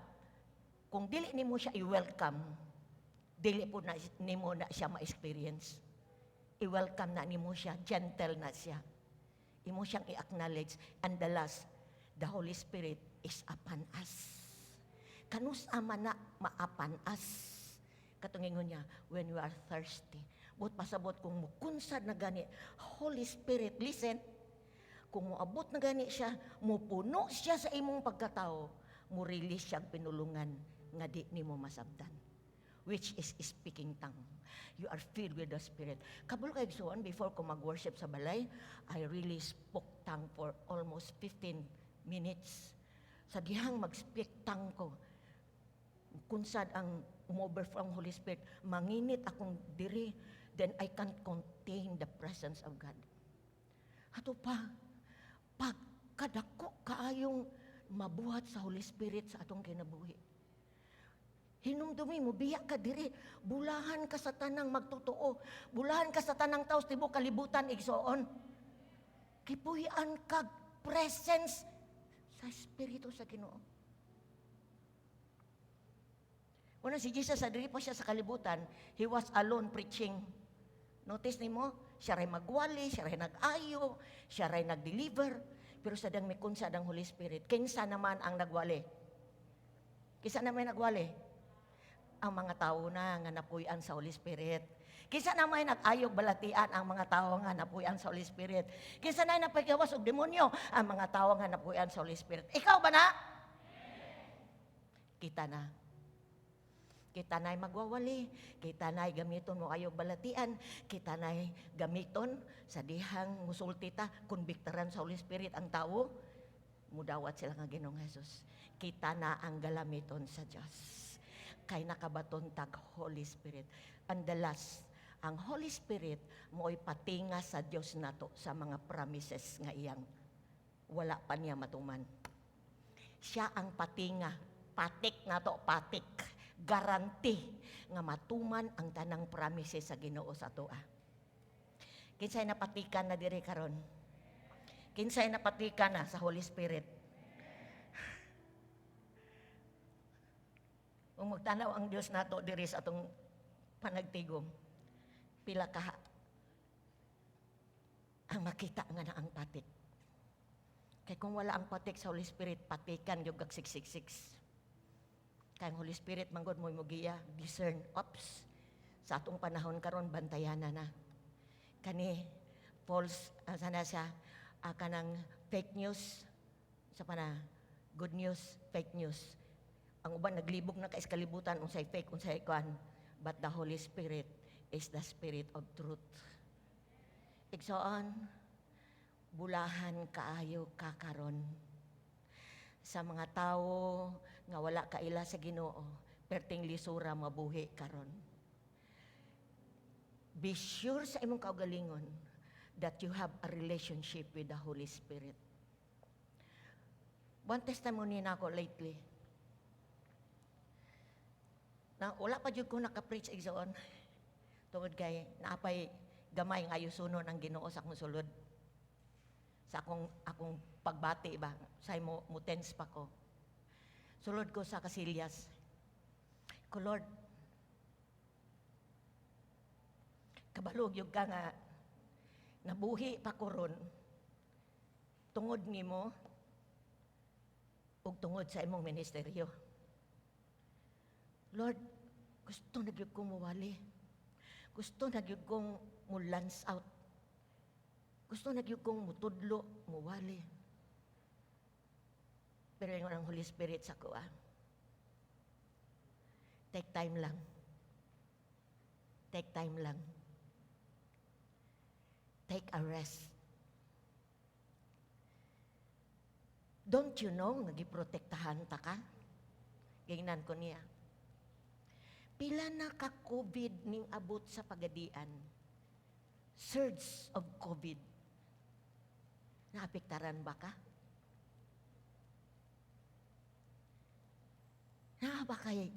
kung dili nimo siya i-welcome, dili po na nimo na siya ma-experience. I-welcome na nimo siya, gentle na siya. Imo siyang i-acknowledge. And the last, the Holy Spirit is upon us. Kanus ama na ma-upon us? Katong ingon niya, when we are thirsty. Buot pasabot kung mukunsad na gani, Holy Spirit, listen, kung moabot na gani siya, mupuno siya sa imong pagkatao, mo-release siyang pinulungan nga di nimo masabtan, which is speaking tongue. You are filled with the Spirit. Kabalo kay, igsuon, before ko mag-worship sa balay, I really spoke tongue for almost 15 minutes. Sa dihang mag-speak tongue ko, kunsad ang umoverflow ang Holy Spirit, manginit akong diri. Then I can't contain the presence of God. Ato pa, pagkadako kaayong mabuhat sa Holy Spirit sa atong kinabuhi. Hinumdumi mo, biya ka diri, bulahan ka sa tanang magtotoo, bulahan ka sa tanang taos tibuok kalibutan, igsoon. Kipuy-an kag presence sa Espiritu sa Ginoo. Una si Jesus sa diri pa siya sa kalibutan, he was alone preaching. Notice nimo, siya ray magwali, siya ray nag-ayo, siya ray nag-deliver, pero sa dang mikunsa ang Holy Spirit, kinsa naman ang nagwali? Kinsa naman nagwali? Ang mga tao na nga napuy-an sa Holy Spirit. Kinsa naman nag-ayog balatian? Ang mga tao nga napuy-an sa Holy Spirit. Kinsa na napagawas og demonyo? Ang mga tao nga napuy-an sa Holy Spirit. Ikaw ba na? Kita na. Kita na'y magwawali, kita na'y gamiton mo ayog balatian, kita na'y gamiton sa dihang musulti ta, konbiktaran sa Holy Spirit ang tao, mudawat sila nga Ginoong Jesus. Kita na ang galamiton sa Diyos. Kay nakabaton tag Holy Spirit. And the last, ang Holy Spirit mo'y patinga sa Dios nato sa mga promises nga iyang wala pa niya matuman. Siya ang patinga, patik nato, patik, garanti nga matuman ang tanang promises sa Ginoo sa atoa. Kinsay napatikan na diri karon? Kinsay napatikan na sa Holy Spirit? Kung magtanaw ang Dios nato diri sa atong panagtigom, pila ka ang makita nga na ang patik. Kay kung wala ang patik sa Holy Spirit, patikan yung kag 666. Kay ang Holy Spirit manggod mo giya, discern, ops, sa atong panahon karon bantayan na na. Kani false, sana siya, kanang fake news, sa pana, good news, fake news. Ang uban naglibog na kay kalibutan unsay fake, unsay kuan, but the Holy Spirit is the Spirit of truth. Igsoon, bulahan kaayo ka karon sa mga tawo nga wala kaila sa Ginoo, perting lisura mabuhi karon. Be sure sa imong kaugalingon that you have a relationship with the Holy Spirit. One testimony na ako lately. Na wala pa jud ko naka-preach, igsoon. Tungod kay naapay gamay nga ayusunon ang Ginoo sa akong sulod. Sa akong akong pagbati ba, say mo mo tense pa ko. Sulod ko sa kasilyas. Ko, "Lord, kabalog yung ka nga nabuhi pa ko ron tungod nimo ug tungod sa imong ministeryo. Lord, gusto na gyud kong muwali. Gusto na gyud kong mo lance out. Gusto na gyud kong mutudlo, muwali." Pero ingon ang Holy Spirit sa kuha, "Take time lang. Take time lang. Take a rest. Don't you know nga giprotektahan ta ka?" Gingnan ko niya, "Pila na ka COVID ning abot sa Pagadian? Surge of COVID. Naapektaran ba ka? Naa ba kay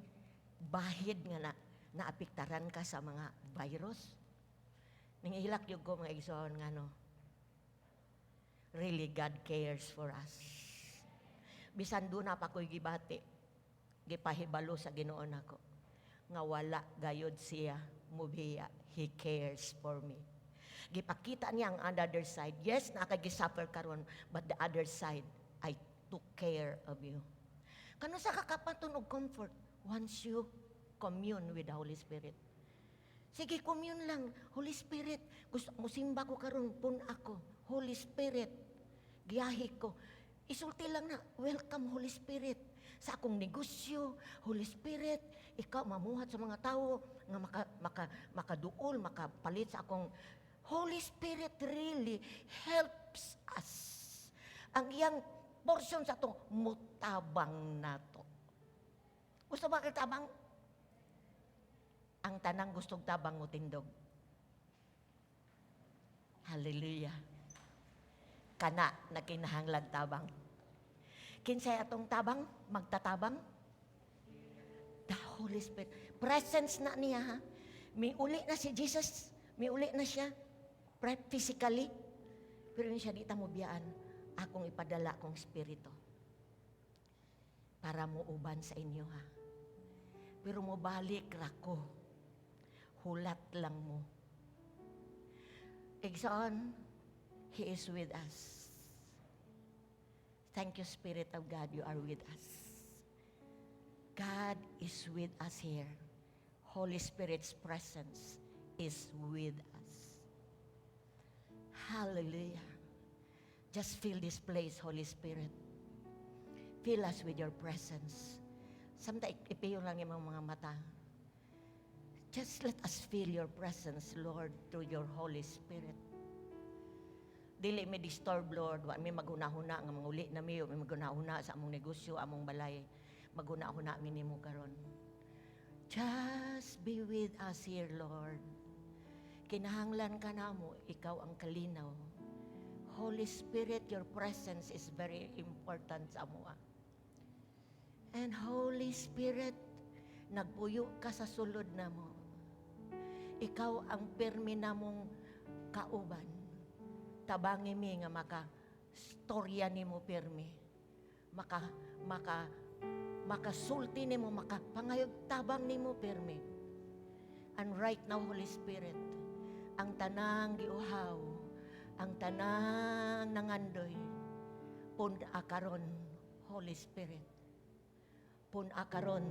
bahid nga na naapektaran ka sa mga virus?" Nangihilak yung ko, mga igsoon, nga no. Really, God cares for us. Bisan duna pa ko'y gibati, gipahibalo sa Ginoo nako nga wala gayod siya mubiya. He cares for me. Gipakita niya ang another side. Yes, nakagi-suffer karon, but the other side, I took care of you. Kano sa kakapaton og comfort once you commune with the Holy Spirit. Sige, commune lang. "Holy Spirit, gusto mo simba ko karon, pun ako. Holy Spirit, giyahi ko." Isulti lang na, "Welcome, Holy Spirit. Sa akong negosyo, Holy Spirit, ikaw mamuhat sa mga tao nga makaduol, makapalit sa akong." Holy Spirit really helps us. Ang iyang portion sa atong mutabang nato. Gusto ba kay tabang? Ang tanang gustong tabang mo tindog. Hallelujah. Kana nagkinahanglan tabang. Kinsay atong tabang? Magtatabang? The Holy Spirit. Presence na niya, ha. Miuli na si Jesus. Miuli na siya. Physically. Pero ingon siya, "Di ta mo biyaan. Akong ipadala akong espiritu. Para mo uban sa inyo, ha. Pero mo balik ra ko. Hulat lang mo." Igsoon, He is with us. Thank you, Spirit of God, you are with us. God is with us here. Holy Spirit's presence is with us. Hallelujah. Just fill this place, Holy Spirit. Fill us with your presence. Samtang ipiyon lang yung mga mata. Just let us feel your presence, Lord, through your Holy Spirit. Dili mi disturb, Lord. Wa mi maghuna-huna nga manguli na mi, wa mi maghuna-huna sa among negosyo, among balay. Maghuna-huna mi nimo karon. Just be with us here, Lord. Kinahanglan ka namo, ikaw ang kalinaw. Holy Spirit, your presence is very important sa amoa. And Holy Spirit, nagpuyo ka sa sulod namo. Ikaw ang pirmi namong kauban. Tabangi mi nga maka storya nimo pirmi. Maka makasulti nimo, maka pangayog tabang nimo pirmi. And right now, Holy Spirit, ang tanang giuhaw, ang tanang nangandoy, pun-a karon, Holy Spirit. Pun-a karon,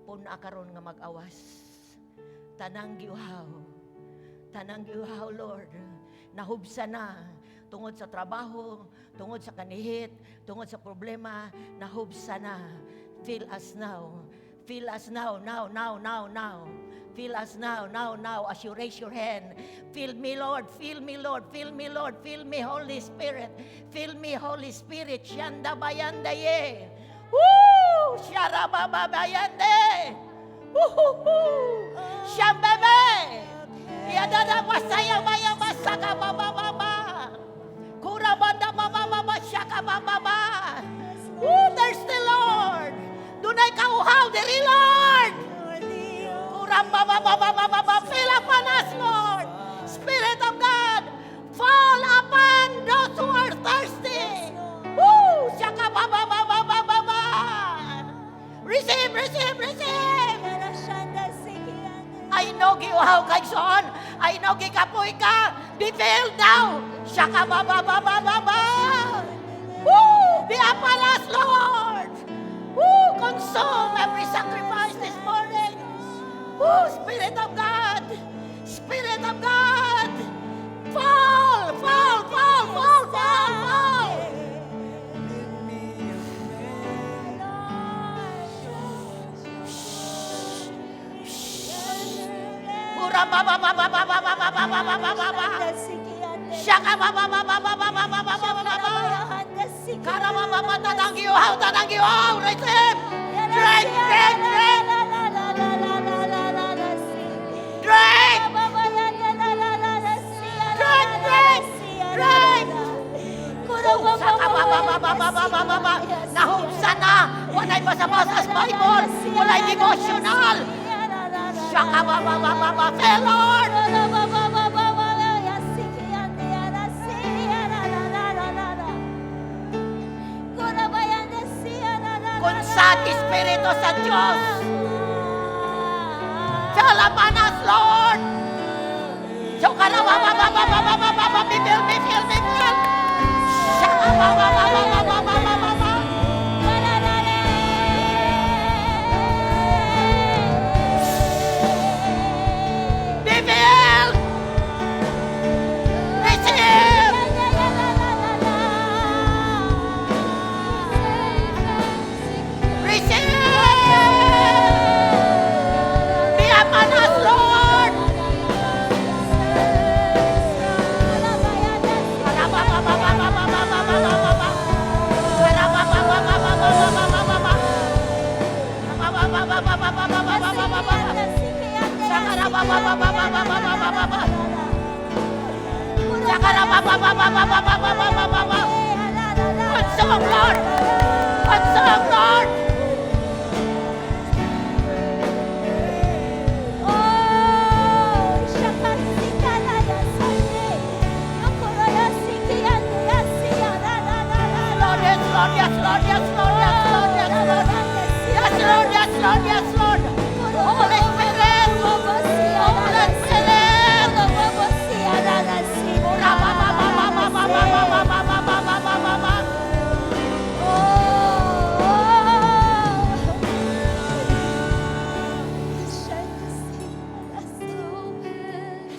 pun-a karon nga mag-awas. Tanang giuhaw, Lord, nahubsa na tungod sa trabaho, tungod sa kanihit, tungod sa problema, nahubsa na. Fill us now. Fill us now, now, now, now, now. Fill us now, now, now, as you raise your hand. Fill me, Lord. Fill me, Lord. Fill me, Lord. Fill me, Holy Spirit. Fill me, Holy Spirit. Shanda bayanda ye. Woo! Sharabababayande. Woo-hoo-hoo. Shambebe. Yadada basaya baya basaka baba baba. Kurabanda baba baba shaka baba baba. Woo, thirsty, Lord. Dunay kauhaw diri, Lord. Kuramba baba baba baba. Fill upon us, Lord. Spirit of God, fall upon those who are thirsty. Woo! Shaka baba baba baba baba. Receive, receive, receive. I know giuhaw ka, igsoon. I know gikapoy ka. Be filled now. Shaka ba ba ba ba ba ba. Woo! Be upon us, Lord. Woo! Consume every sacrifice this morning. Woo! Spirit of God. Spirit of God. Fall, fall, fall, fall, fall, fall. Let me a Pura ba ba ba ba ba ba ba ba ba ba ba ba ba ba. Shaka ba ba ba ba ba ba ba ba ba ba ba ba. Karama ba ba tanang giuhaw, tanang giuhaw. Receive. Drink, drink, drink. Drink. Drink, drink, drink. Saka ba ba ba ba ba ba ba ba ba. Nahubsa na. Walay basa-basa sa Bible. Walay devotional. Shaka ba ba ba ba ba. Say, Lord. Kung sa Espiritu sa Diyos. Fill upon us, Lord. So, ba ba ba ba ba ba ba ba ba. Be filled, be filled, be filled. Shaka ba ba ba ba ba ba ba ba ba ba. Be filled. Receive. Receive. Be upon us, Lord. Ba ba ba ba ba ba ba ba ba ba ba ba. Sakara ba ba ba ba ba ba ba ba ba ba ba ba. Consume, Lord. Consume, Lord. Oh, shakasikala sande. Yokoroya sikiyande yasiya la la la la. Lord, yes, Lord, yes, Lord, yes, Lord, yes, Lord, yes, Lord. Yes, Lord, yes, Lord, yes, Lord. Holy Spirit. Holy Spirit. Ura ba ba ba ba ba ba ba ba ba ba ba ba ba ba ba. Oh.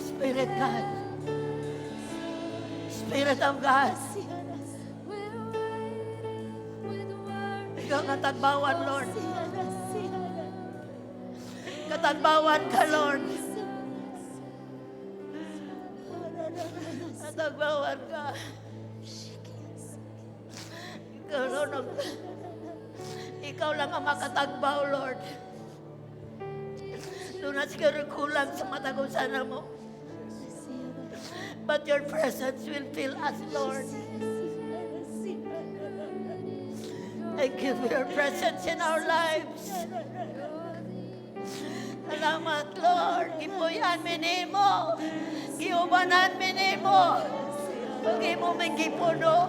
Spirit God. Spirit of God. Ikaw nga tagbawan, Lord. Katagbawan ka, Lord. Katagbawan ka. Ikaw, Lord, ikaw lang ang makatagbaw, Lord. Doon na siguro kulang sa matag usa namo. But your presence will fill us, Lord. Thank you for your presence in our lives. Salamat, Lord. Gipuy-an mi nimo. Giubanan mi nimo. Ug imo ming gipuno.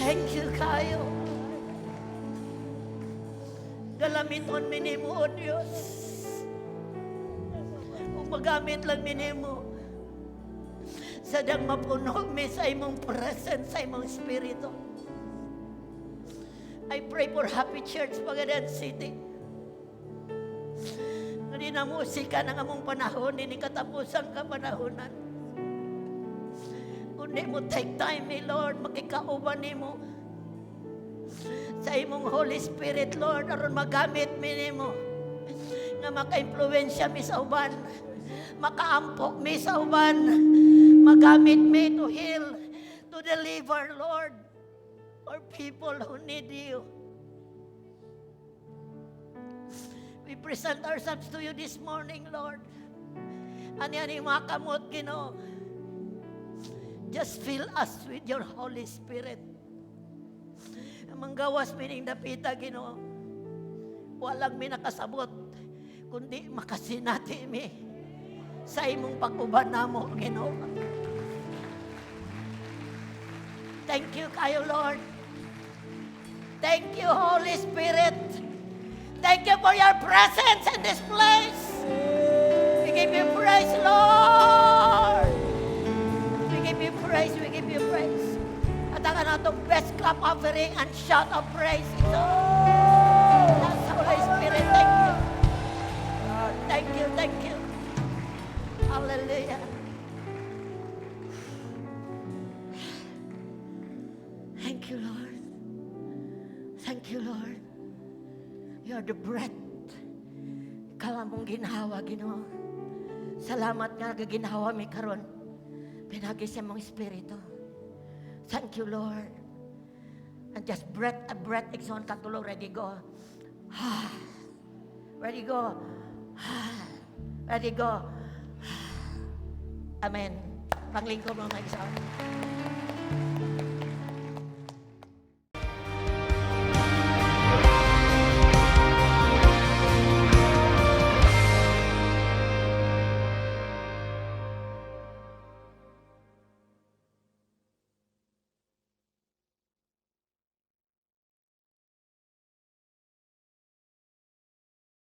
Thank you kayo. Galamiton mi nimo, O Diyos. Kung magamit lang mi nimo, sadyang mapuno mi sa imong presence, sa imong espiritu. I pray for Happy Church, Pagadian City. Nga di na musika ng among panahon, hindi katapusang kapanahonan. Kundi mo take time, eh, Lord, makikauban nimo sa imong Holy Spirit, Lord, aron magamit mi nimo nga maka-impluwensya mi sa uban, makaampo mi sa uban, magamit mi to heal, to deliver, Lord, for people who need you. We present ourselves to you this morning, Lord. Ani ani mga kamot, Ginoo. Just fill us with your Holy Spirit. Manggawas mining dapita, Ginoo. Walang mi nakasabot, kundi makasinati mi sa imong pag-uban namo, Ginoo. Thank you kayo, Lord. Thank you, Holy Spirit. Thank you for your presence in this place. We give you praise, Lord. We give you praise, we give you praise. At ang atong best clap offering and shout of praise. Ito. Yes, Holy Spirit, thank you. Thank you, thank you. Hallelujah. Thank you, Lord. Thank you, Lord. You are the breath. Ikaw among ginhawa, Ginoo. Salamat nga nagaginhawa mi karon. Pinaagi sa imong espiritu. Thank you, Lord. And just breath, a breath, igsoon katulo, ready, go. Ready, go. Ready, go. Amen. Panglingkod mo mga igsoon.